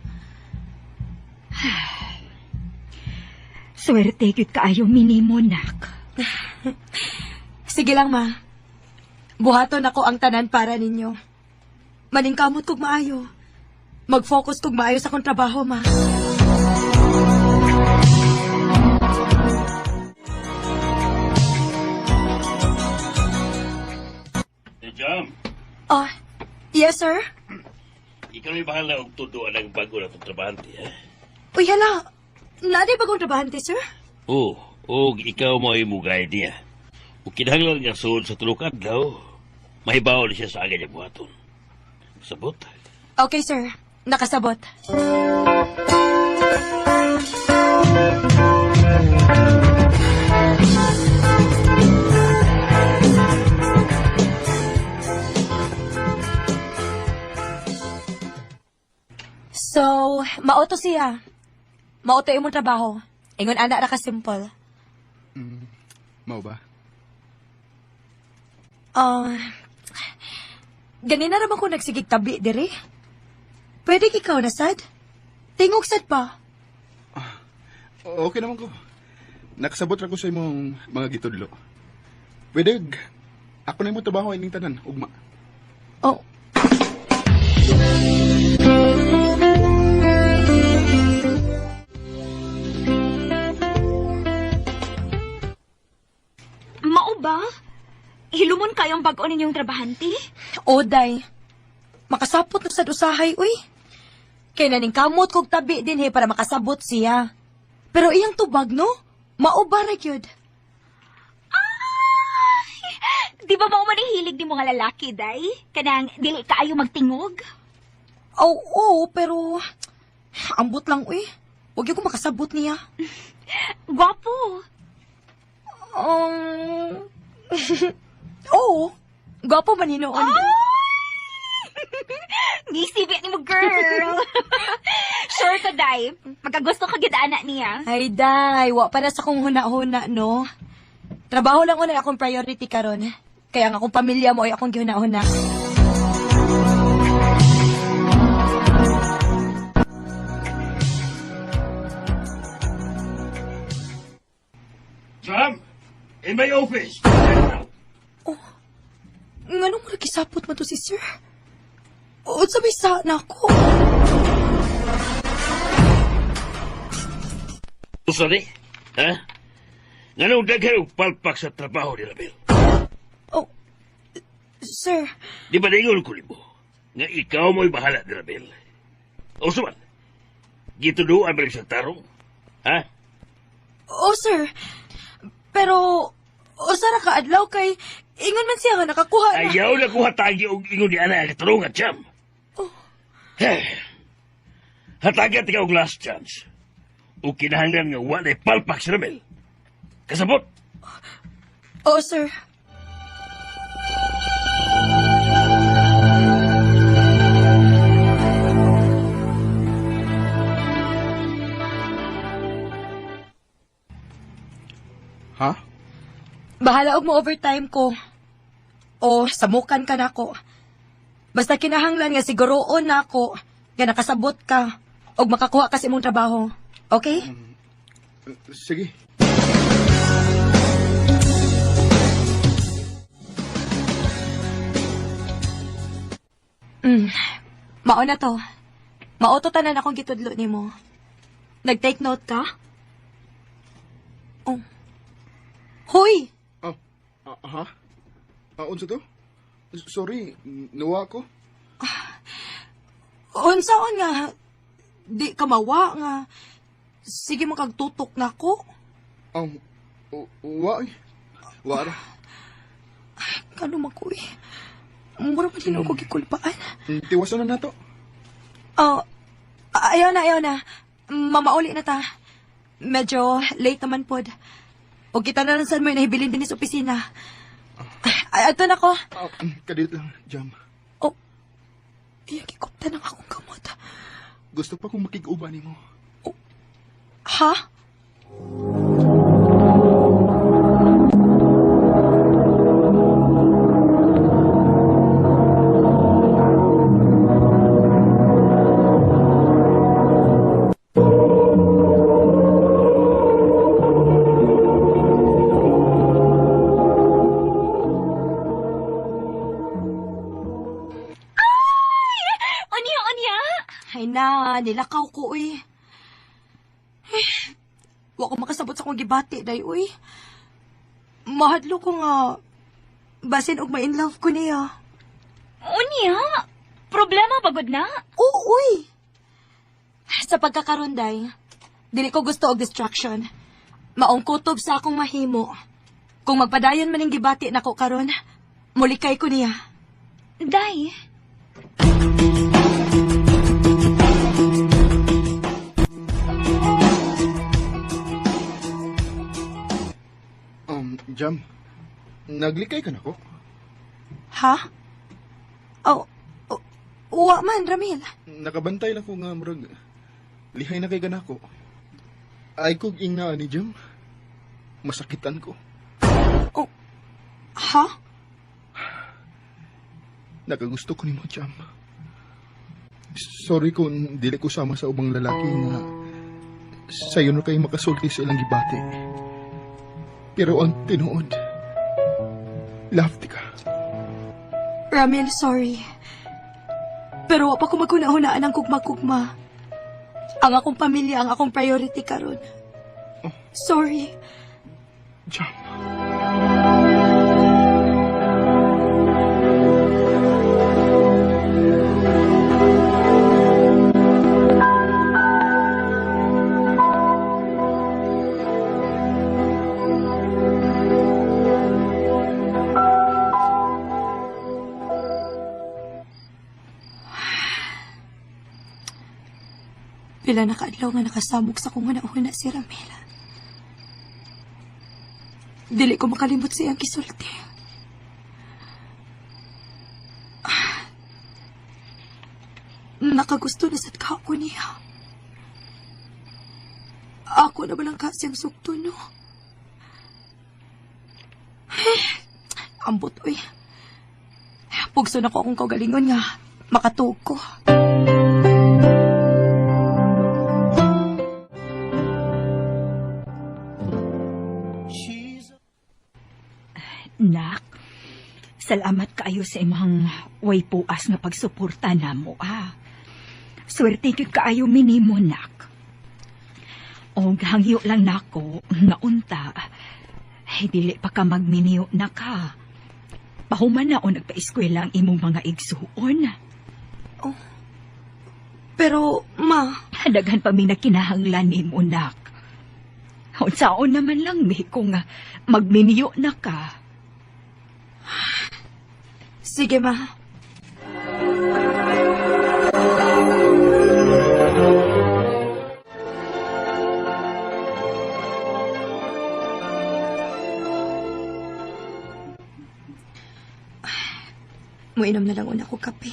Swerte gyud kaayo minimo, nak. Sige lang ma. Buhaton ako ang tanan para ninyo. Maningkamot kog maayo. Mag-focus kog maayo sa akong trabaho, ma. Eh, Jam, Oh, yes, sir. ikaw may bahala og tuduan ang bago na itong trabahante, ha? Uy, hala. Naday bagong trabahante, sir? Oo, og ikaw mo ay mugay niya. Ug kinahanglan nga suod sa tulo ka adlaw, mahibaw na siya sa agad niya buhaton. Sabot? Okay, sir. Nakasabot. So, mauto siya. Mauto imong trabaho. Ingon ana ra ka simple. Mao ba? Ah, ganina ra man ko nagsigig tabi diri. Pwede ikaw na sad? Tingog sad pa. Okay naman ko. Nakasabot ra ko sa imong mga gitudlo. Pwede, ako na imong trabaho ining tanan, ugma. Oh. Mao ba? Hilumon kayong bag-o ninyong trabahante? Oday. Makasapot na sad usahay, uy. Kay naning kamot kog tabi din he para makasabot siya. Pero iyang tubag no? Mao ba ra gyud? Di ba mao man ang hilig ni mga lalaki, day? Kanang dili kaayo magtingog? Oo, oo, pero ambot lang uy. Huwag ko makasabot niya. Gwapo. Oo. Gwapo man hinuon. Ngisibi ni mo, girl. Sure ka, day. Magkagusto ka gid ana niya. Ay, day. Wa para sa kong huna-huna, no? Trabaho lang una akong priority karon. Kaya nga akong pamilya mo ay akong gihuna-huna. Sam, in my office. Nganong mura kisapot man to si sir? Unsa may sa na ako? Usa ni? Ha? Nganong daghan og palpak sa trabaho ni Ramil? Oh, sir, Di ba ningon ko nimo nga ikaw mo'y bahala ni Ramil? O suman, gituduan ba rin sa tarong? Ha? oh sir. Pero, usa ra ka adlaw kay ingon man siya nga nakakuha na. Ayaw na ko hatagi og ingon ni ana ang katarungan, Cham. Oh. Hatagan ikaw og last chance. O kinahanglan nga walay palpak si Ramil. Kasabot! Oh, sir. Ha? Bahala og mo overtime ko. O samukan ka nako. Basta kinahanglan nga siguroon nako nga nakasabot ka og makakuha ka sa imong trabaho. Okay? Sige. Mm. Mao na to. Mao to tanan akong gitudlo nimo. Nag-take note ka? Oh. Hoy! Oh, ha? Unsa to? Sorry, nuwa ko. Unsaon nga di ka mawa nga sige mo kag tutok nako. Wa eh. Wa ra. Kano man ko eh. Mura pa din ako gikulpaan. Tiwasan na nato. Oh, ayaw na, ayaw na. Mamauli na ta. Medyo late naman pod. O kita na lang saan mo yung nahibilin din sa opisina. Ay, ato na ko. Kadit lang, Jam. Oh, iyang gikupta ng akong kamot. Gusto pa kong makig-uban nimo. Ha? Unya, unya. Ay na, nilakaw ko, uy. Eh, wa ko makasabot sa akong gibati, day, uy. Mahadlo ko nga, basin og ma-in love ko niya. Unya. Problema bagod na. Oo, uy. Sa pagkakaroon, day, dili ko gusto og distraction. Maong kutob sa akong mahimo. Kung magpadayon man ang gibati nako karon, mulikay ko niya. Day. Jam, naglikay ka na ko? Ha? Oh, oh, wa man, Ramil. Nakabantay lang ko nga murag lihay na kay ganako. Ay kog ingna ni Jam. Masakitan ko. Oh, ha? Nakagusto ko nimo, Jam. Sorry kung dili ko sama sa ubang lalaki nga sayo na kayo makasulti sa ilang gibati. Pero ang tinuod, love ti ka. Ramil, sorry. Pero wa pa ko maghuna-hunaan ang kugma-kugma. Ang akong pamilya ang akong priority karon. Sorry. Jam. Pila na kaadlaw nga nakasabog sa kong huna-huna si Ramil. Dili ko makalimot sa iyang gisulti. Nakagusto na sad ka ako niya. Ako na ba lang kasi ang sukto, no? Ambot, uy. Pugso na ko akong kaugalingon nga. Makatuog ko. Nak, salamat kaayo sa imong way puas nga pagsuporta namo, ah. Swerte gyud kaayo minimo, nak. Og hangyo lang nako nga unta. Ay, dili pa ka magminiyo na ka. Pahuman na o nagpa-eskwela ang imong mga igsuon. Oh. Pero, ma... Daghan pa mi nagkinahanglan nimo, nak. Unsaon naman lang mi kung magminiyo na ka. Sige, ma. Muinom na lang una ko kape.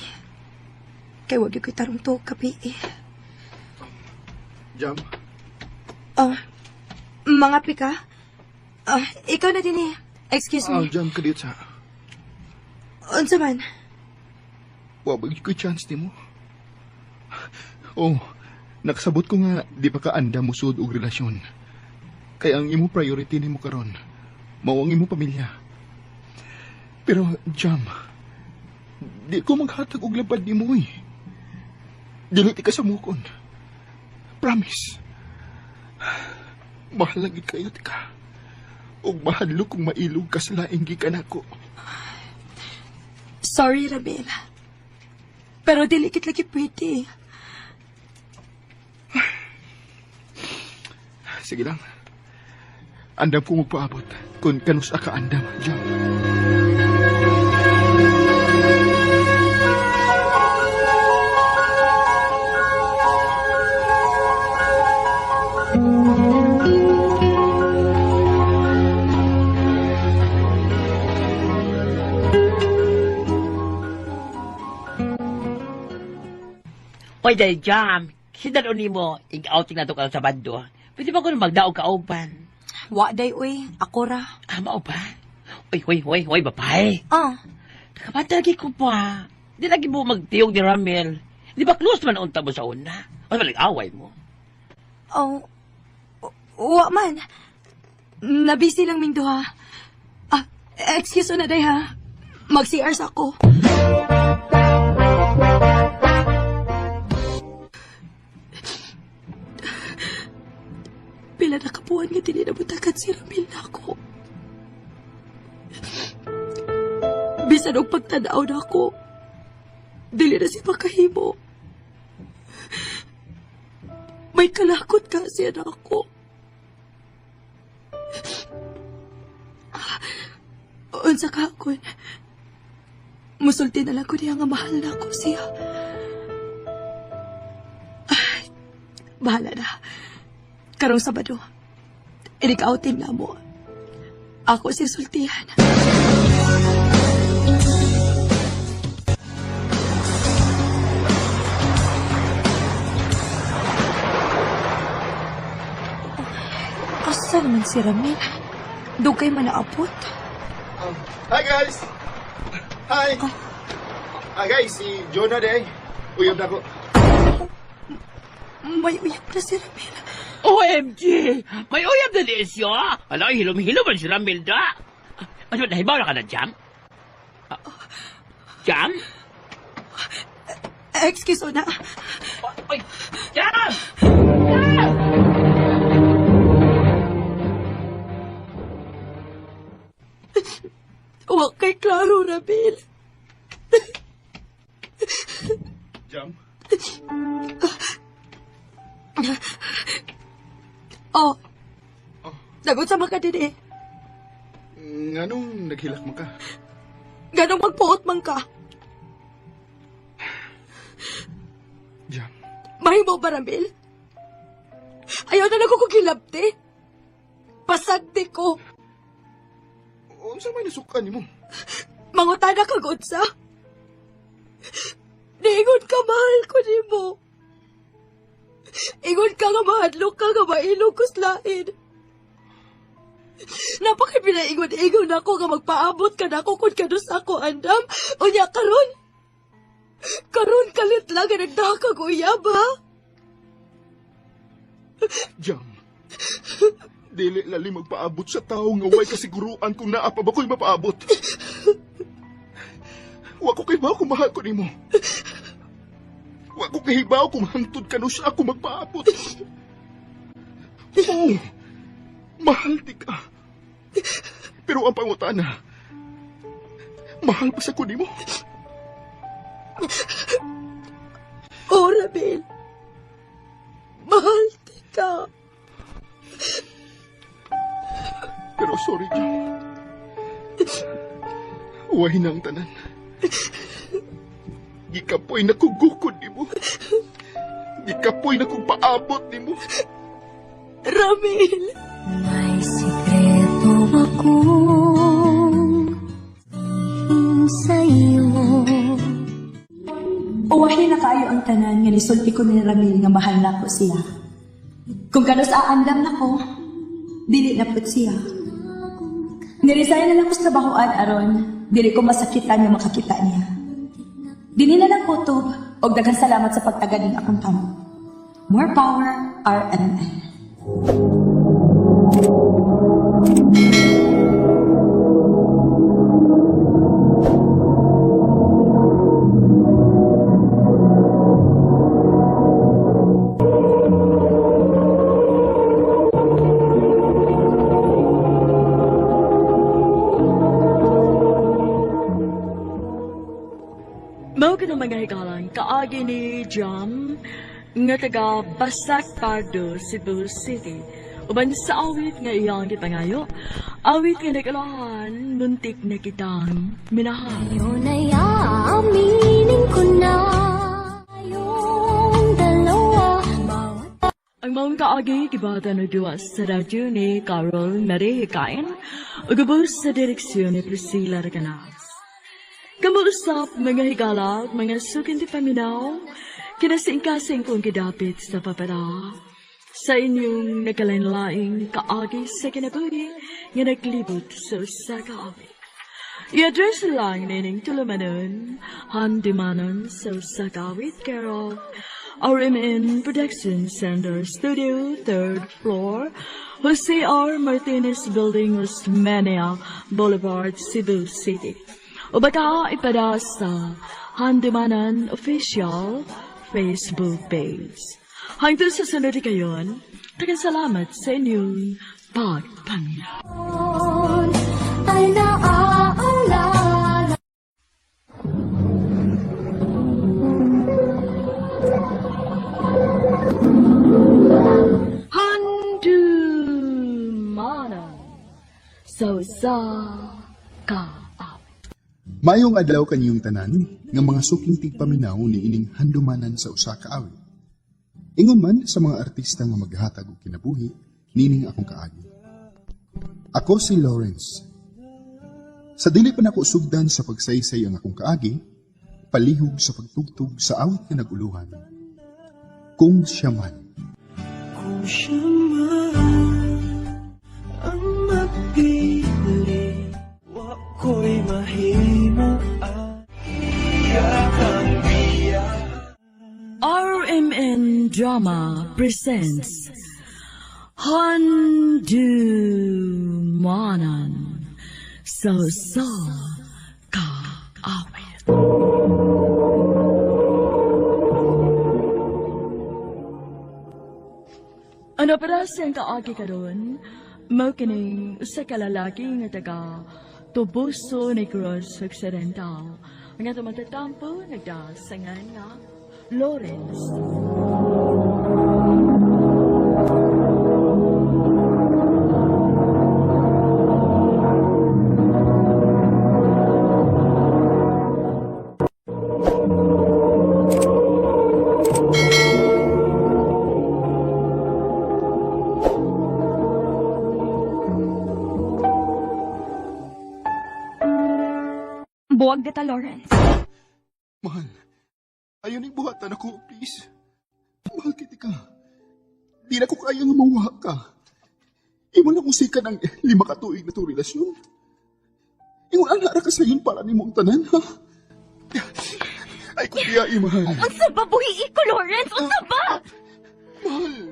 Kay wag ko'y tarong to kape eh. Jam? Oh, mga pika? Ah, ikaw na din eh. Excuse me. Ah, Jam, kadiyot sa... Unsa man? Wa ba ko'y chance nimo? Oh, nakasabot ko nga di pa ka anda musud og relasyon. Kay ang imo priority nimo karon, mao ang imo pamilya. Pero, Jam, di ko maghatag og labad nimo eh. Dili ti ka sa mukon. Promise. Mahal lang gid kayo ti ka. Ug mahadlok kung mailog ka sa laing gikan ako. Sorry, Ramil. Pero dili kit lagi pwede. Sige lang. Andam ko magpaabot kung kanus ka andam, Jam. Oy, dahil Jam, sinalo nimo, ig-outing na to ka sa bando. Pwede ba ko na magdaog kauban? Wa day, uy. Ako ra. Ah, mao ba? Uy, uy, uy, uy, babae. Ah. Nakabata lagi ko pa. Di lagi mo magtiyog ni Ramel. Di ba close man unta mo sa una? O balik away mo? Oh, wa man. Nabisi lang ming duha. Ah, excuse na day ha. Mag-CR sa ako. Pila na kabuan nga dili nabutakan si Ramil na ako. Bisan og pagtanaw na ako, dili na siya makahimo. May kalakot ka siya na ako. Unsa ka akon? Musulti na lang ko niya nga mahal na ako siya. Ay, bahala na. Karong Sabado, inig-outing na mo. Ako si sultihan. Asa naman si Ramil? Dugay man naabot. Hi guys! Hi! Ah guys, si Jonah day. Uyab na ko. May uyab na si Ramil. OMG! May uyab na di siya! Ala, hilom-hilom man si Ramil da. Ano, nahibaw na ka na, Jam? Ah, Jam? Excuse na. Oy, Jam! Jam! Wa kay klaro, Ramil. Jam? Oh. Nagot sa mga din eh. Nganong naghilak man ka? Ganong magpuot man ka. Jam. Mahimo ba, Ramil? Ayaw na lang ko gilabti. Pasagdi ko. Unsa may nasukan nimo? Mangutana kag unsa. Niingon ka mahal ko nimo. Ingon ka nga mahadlok ka nga mailog ko lain. Napakipinaingon-ingon ako nga magpaabot ka nako kung kanus ako andam. Unya karon. Karon kalit lang nga nagdakag uyab ha. Jam. Dili lali magpaabot sa tao nga way kasiguruan kung naa pa ba ko'y mapaabot. Wa ko kahibaw kung mahal ko nimo. Wa ko kahibaw kung hangtod kanus ako magpaabot. Oo, mahal di ka. Pero ang pangutana, mahal pa sa ko nimo? Oh, Ramil. Mahal di ka. Pero sorry, Jam. Uway na ang tanan. Gikapoy na kong gukod nimo. Gikapoy na kong paabot nimo. Ramil. May sikreto akong sa'yo. Uwahin na kaayo ang tanan nga nisulti ko ni Ramil nga mahal na ko siya. Kung kanus aandam na ko, dili na pud siya. Niresign na lang ko sa trabahoan aron, dili ko masakitan nga makakita niya. Dili na lang kutob og daghang salamat sa pagtagad ning akong tamo. More power, RMN. Mao ka ng mga higalan, kaagi ni Jam, nga taga Basak Pardo, Cebu City. Uban sa awit nga iyang gipangayo, awit nga nag-alahan, muntik na kitang minahal. Ngayon ay aaminin ko na tayong dalawa. Bawat Ang maong kaagi, gibata na duwa sa radyo ni Carol Marie Hikain, ug ubos sa direksyon ni Priscilla Recanas. Kamuusap mga higalag, mga sukin di paminaw, kinasingkasing kong gidapit sa papara. Sa inyong nagkalain-laing kaagi sa kinabuhi nga naglibot sa usa ka awit. I-address lang nining tulumanon, handimanon sa usa ka awit care of RMN Production Center Studio, 3rd floor, Jose R. Martinez Building, Osmeña Boulevard, Cebu City. O baka ipada sa Handumanan Official Facebook page. Hanggang sa sunod kayon, tagang salamat sa inyong pagpaminaw. ay naaalala. Handumanan sa usa ka awit. Mayong adlaw kaniyong tanan nga mga suking tigpaminaw ni ining handumanan sa usa ka awit. Ingon man sa mga artista nga maghatag og kinabuhi nining akong kaagi. Ako si Lawrence. Sa dili pa nako sugdan sa pagsaysay ang akong kaagi, palihog sa pagtugtog sa awit nga naguluhan. Kung siya man. Kung siya man ang mapili, wa ko'y mahimo RMN Drama presents Handumanan sa sa Kaawit. Ano para siyang kaagi karon? Mao kining usa ka lalaki nga taga Toboso Negros Occidental. Ang atong matatampo nagdasangan nga Lawrence. Buwag dita, Lawrence. Mahal, ayaw ning buhatan ako, please. Mahal kita ka. Di na ko kaya nga mawa ka. Imo na kong sikan ang 5 ka tuig na itong relasyon. Ingon ang ra ka sayon para nimo ang tanan, ha? Ay, kung diya, mahal. Unsa ba buhi ko, Lawrence? Unsa ba? Mahal.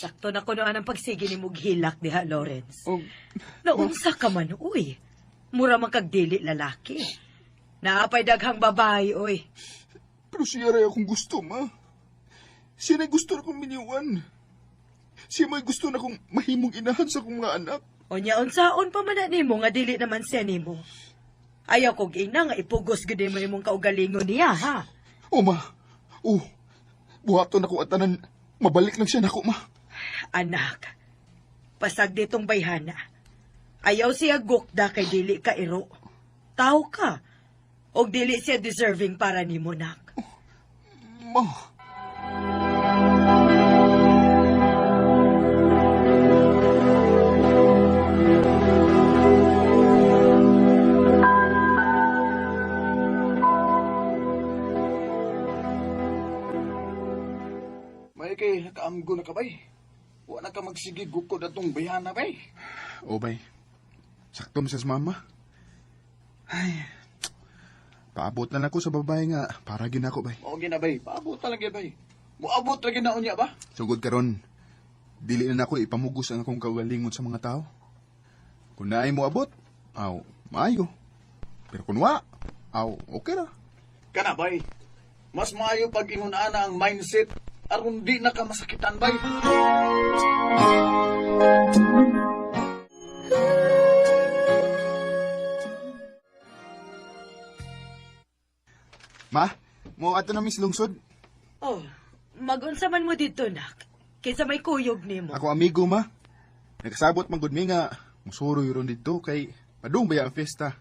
Sakto na kuno ang pagsige ni Mughilak diha, Lawrence. Oh, Naunsa ka man, uy. Mura man kag dili lalaki. Naapay daghang babae, uy. Pero siya rin akong gusto, ma. Siya na gusto na kong minyuan. Siya may gusto na kong mahimong inahan sa akong mga anak. Unya, unsaon pa man na nimo nga dili naman siya nimo. Ayaw kog ina nga ipugos gud mo imong kaugalingon niya, ha? O, ma. Oh, buhaton ako at tanan. Mabalik lang siya nako, ma. Anak, pasag ditong bayhana. Ayaw siya gukda kay dili ka iro. Tao ka. Og dili siya deserving para nimo, nak. Ma. May kay nakaamgo na ka bay. Wa na ka magsige gukod atong bayhana bay. O, bay. Sakto sa mama. Ay, paabot na lang ako sa babae nga para ginako, bay. Mao gina bay, paabot talaga bay. Moabot ra gina unya ba? Sugod karon, dili na nako ipamugos ang akong kaugalingon sa mga tao. Kung naay mo abot, aw, maayo. Pero kung wa, aw, okay ra. Kana bay. Mas maayo pag ingon ana ang mindset aron di na ka masakitan bay. Ma, mo ato na miss lungsod. Oh, magunsa man mo dito, nak. Kinsa may kuyog nimo. Ako amigo, ma. Nagsabot man gud mi nga musuroy ron didto kay padung baya ang fiesta.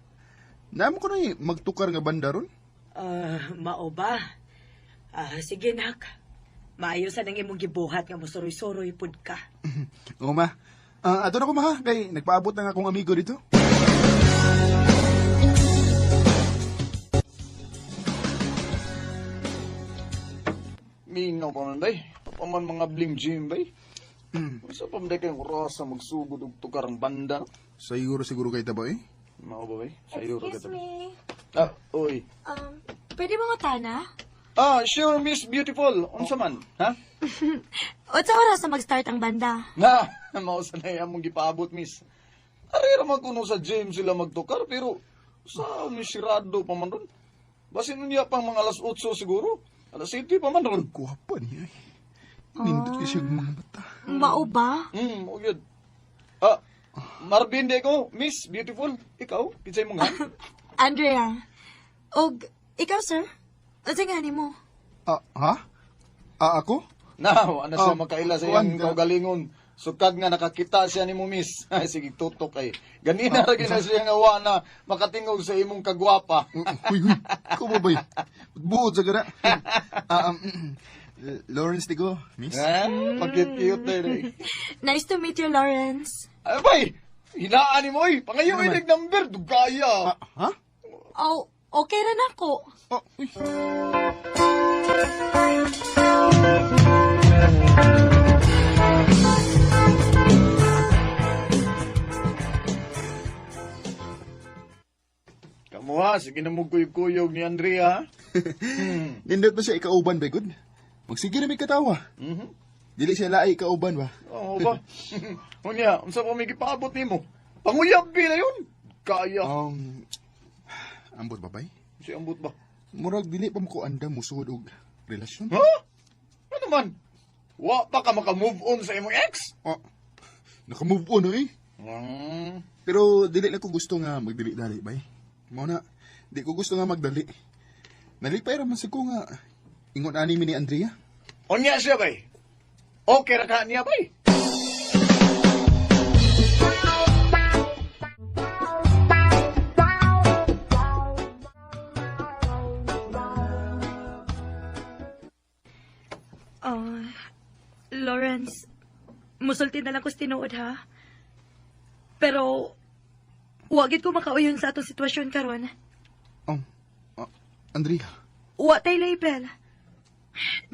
Namo ko na magtukar nga banda ron. Ah, mao ba? Ah, sige, nak. Maayo sa nang imong gibuhat nga mosuroy-suroy pud ka. Oo, ma. Ato na ko, ma, ha? Kay nagpaabot na nga akong amigo dito. Mingaw pa man bay. Pa man mga bling gym bay. Unsa pa man day kayong orasa magsugod og tukar ang banda? Siguro, siguro kay tabo, eh. Mao ba bay? Sayo ra Excuse ka me. Ah, oy. Pwede mo tana? Ah, sure Miss Beautiful. Unsa man? Ha? Unsa oras na mag-start ang banda? Na, mao sa na among gipaabot miss. Ari ra man kuno sa gym sila magtukar pero sa misirado pa man ron. Basin unya pang mga alas 8 siguro. Alas 7 pa man ron. Guwapa niya, eh. Nindot kasi yung mga mata. Mao ba? O yun. Ah, Marvin de ko, Miss Beautiful. Ikaw, kinsay mo nga? Andrea. Og ikaw, sir? Unsa nga nimo? Ah, ha? Ah, ako? Now, ano siya Oh, makaila sa kuwan iyang ka. kaugalingon. Sukad nga nakakita siya ni mo, miss. Ay, sige, tutok ay. Ganina ra gina siya nga wa na makatingog sa imong kagwapa. Uy, uy, ikaw ba bay? Buot sa gara. Lawrence Tigo, miss. Eh, pagkit-cute na yun. Nice to meet you, Lawrence. Ay, bay! Hinaan ni mo, eh. Pangayo Ano inig number, dugaya. Ha? Oh, okay ra nako. Oh, uy. Kamuha, sige na mo kuyog-kuyog ni Andrea, ha? Nindot ba siya ikauban ba, good? Magsige na may katawa. Dili siya laay ikauban ba? Oo ba? Unya, unsa pa may gipaabot nimo? Panguyab na yun. Kaya. Ambot ba, bay? Si ambot ba? Murag dili pa mo ko andam musuod og relasyon. Ha? Ano man? Wa pa ka maka-move on sa imong ex? Oh, naka-move on eh. Pero dili na ko gusto nga magdali-dali, bay. Mao na, di ko gusto nga magdali. Nalipay ra man sa ko nga ingon ani mi ni Andrea. Unya siya bay. Okay ra ka niya bay. Oh, Lawrence, musulti na lang ko sa tinuod ha. Pero, wagid ko makauyon sa atong sitwasyon karon. Andrea, Wa tay label.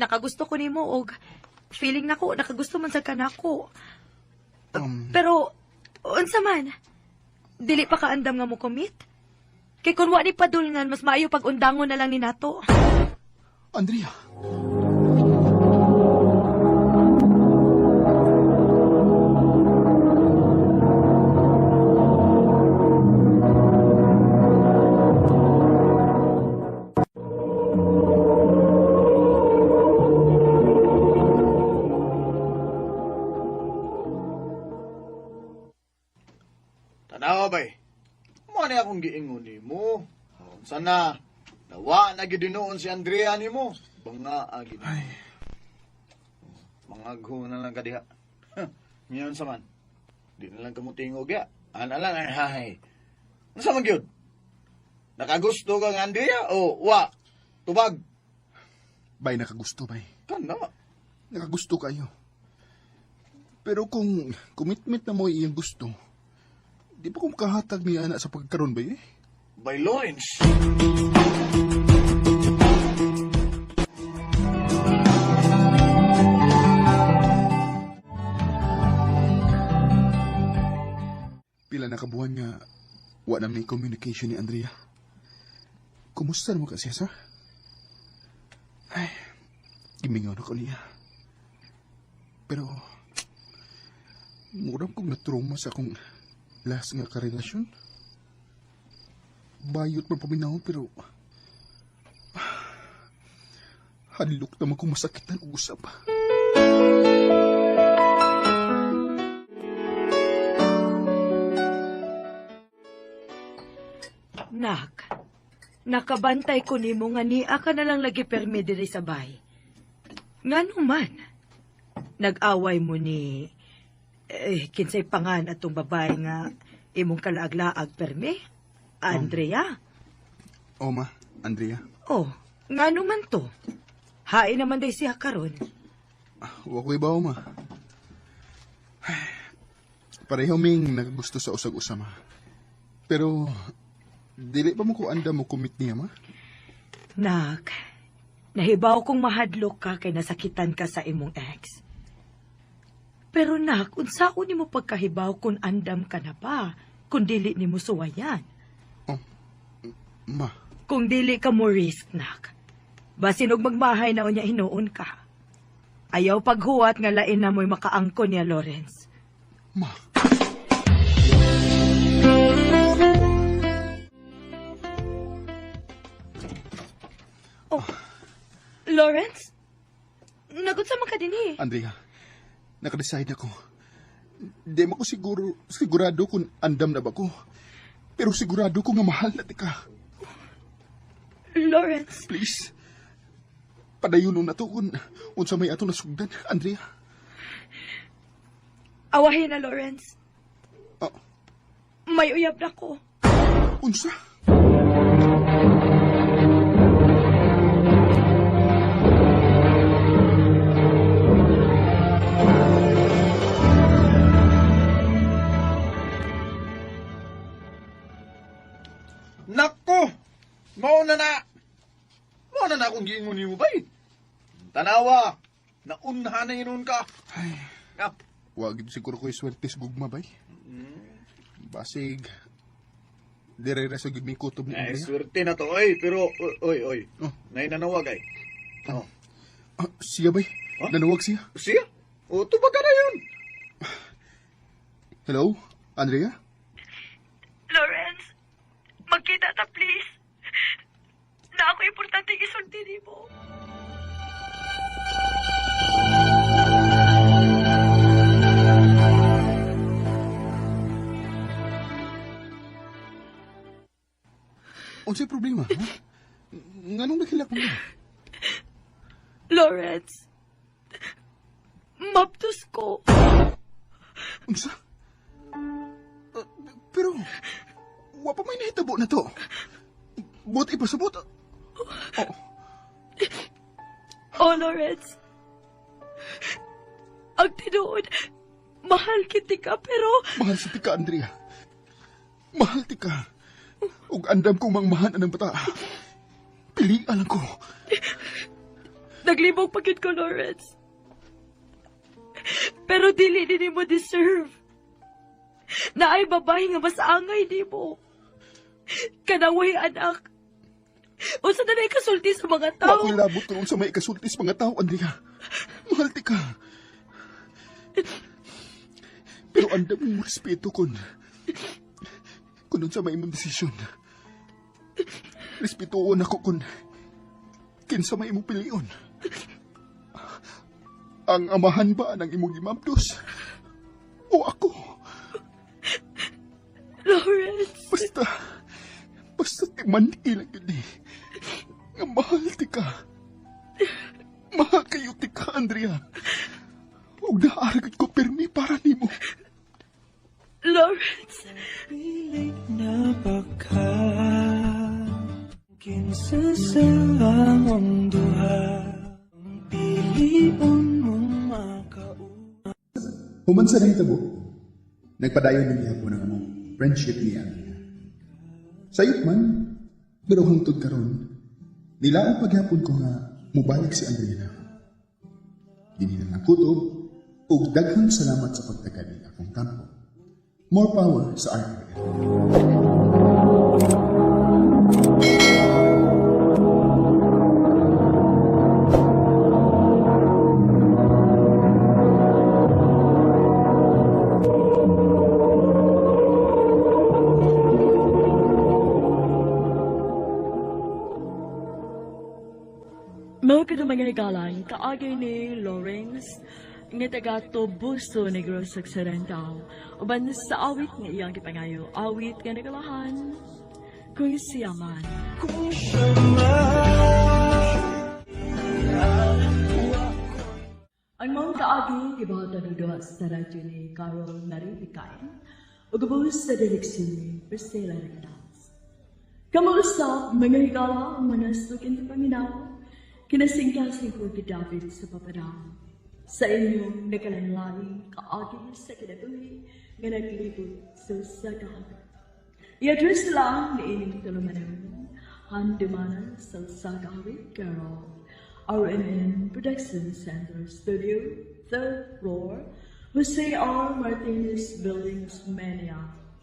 Nakagusto ko nimo og feeling nako nakagusto man sa kanako. Pero unsa man? Dili pa kaandam nga mo commit? Kay kun wa ni padulngan mas maayo pag undangon na lang ni nato. Andrea. Tanawa bay. Mo ni akong giingon nimo. Unsa na? Nawa na gid noon si Andrea nimo. Banga agid. Ay. Mangagho na lang ka diha. Ngayon sa man. Di na lang kamutingog ya. Ana lang ay hay. Unsa man gyud? Nakagusto ka nga Andrea o wa? Tubag. Bay, nakagusto, bay. Kana. Nakagusto kayo. Pero kung commitment na mo iyang gusto, di pa ko makahatag niya ana sa pagkaroon bay eh. By Lawrence. Pila na kabuhan nga wa na may communication ni Andrea. Kumusta naman ka siya, sir? Ay, gimingaw na ko niya. Pero, murang kong na-trauma sa akong last nga karelasyon. Bayot man paminaw, pero hadlok naman kong masakitan og usap. Nak, nakabantay ko nimo nga nia ka na lang lagi permi diri sa bay. Ngano man, nag-away mo ni eh, kinsay pangan atong babae nga imong kalaag-laag permi? Andrea? Oma, Andrea, Oh, ngano man to? Hain naman day siya karon. wa ko ibaw, ma. Pareho ming nagagusto sa usag-usa, ma. Pero, dili pa mo ko anda mo commit niya, ma? Nak, nahibaw kong mahadlok ka kay nasakitan ka sa imong ex. Pero nak, unsaon nimo pagkahibaw kung andam ka na ba, kung dili nimo suwayan? Ma, Kung dili ka mo risk, nak. Basin og magmahay na unya hinuon ka. Ayaw paghuwat nga lain na mo'y makaangko niya, Lawrence. Ma. Oh, Lawrence? Nagunsa man ka dinhi? Andrea, nakadecide ako. Di mo ko sigurado kung andam na ba ko. Pero sigurado ko nga mahal na ti ka. Lawrence. Please. Padayon na to kung unsa may ato nasugdan, Andrea. Awahin na, Lawrence. Oh. May uyab na ko. Unsa? Nako! Mao na na! Mao na na akong giingon nimo bay. Tanawa! Naunhan na yun ka. Ay, Ah. wag siguro ko swerte sa gugma bay. Basig, dire ra sa gud may kutob ni Ay, Andrea. swerte na to, oy. Pero, oy, oy. Oh. Nainanawag ay. Oh. Ah, siya bay? Huh? Nanawag siya? Siya? O, tubag ka na yun. Hello, Andrea? Lawrence, magkita ta, please. Na ako importante isulti nimo. Unsay problema, ha? Nganong naghilak mo? Lawrence, maptos ko. Unsa? Pero, wa pa may nahitabo na to. Buot ipasabot. Oh, Oh, Lawrence. Ang tinuod, mahal kita ka, pero mahal sa tika, Andrea. Mahal tika. Ug andam kong mangmahan anang bata. Pilian lang ko. Naglibog pa gyud ko, Lawrence. Pero dili din mo deserve. Naay babae nga mas angay di mo. Kanaway anak. Unsa na na ikasulti sa mga Wa tao? ko'y labot kung sa may ikasulti sa mga tao, Andrea. Mahal tika. Pero andam mong respeto kun. Kung unsa may imong desisyon. Respetuon ako kun kinsa may imong pilion. Ang amahan ba ng imong gimabdos? O ako? Lawrence. Basta timan-ilang yun eh. Nga mahal ti ka. Mahal kayo ti ka, Andrea. Huwag na aragad ko pirmi para nimo. Lawrence. Pilit na baka Kinsa sa among duha Ang pilion mong makauwa. Human sa nahitabo, nagpadayon ng gihapon ang among friendship ni Andrea. Sayop man, pero hangtod karon, nilaong paghapon ko nga mubalik si Andrea na. Dinhi na lang kutob, ug daghang salamat sa pagtagali akong kampo. More power sa RMN. Mao kadto mga higalan, kaagi ni Lawrence nga taga Tobuso Negros Occidental. Uban sa awit nga iyang gipangayo, awit nga nagalahan kung siya man. Kung siya man. Ang mga kaagi gibuhatan og duha sa radyo ni Carol Marie Vicain ug gabuhos sa direksyon ni Priscilla Rectas. Kamo usab mga higala, mga sukin paminaw, kinasingkasing ko kay David sa papadang. Sa inyong nakalanlaing kaagi sa kinabuhi nga naglibot sa usa ka awit. I-address lang ni ining tulumanon, handumanan sa usa ka awit, Carol. RMN Production Center Studio, 3rd floor, Jose R. Martinez Building, Osmeña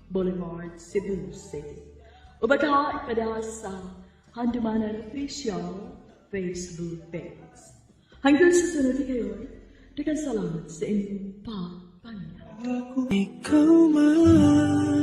Boulevard, Cebu City. O baka ipadala sa Handumanan Official Facebook page. Hanggang sa sunod kayo, daghang salamat sa inyong pagpaminaw. Ikaw man.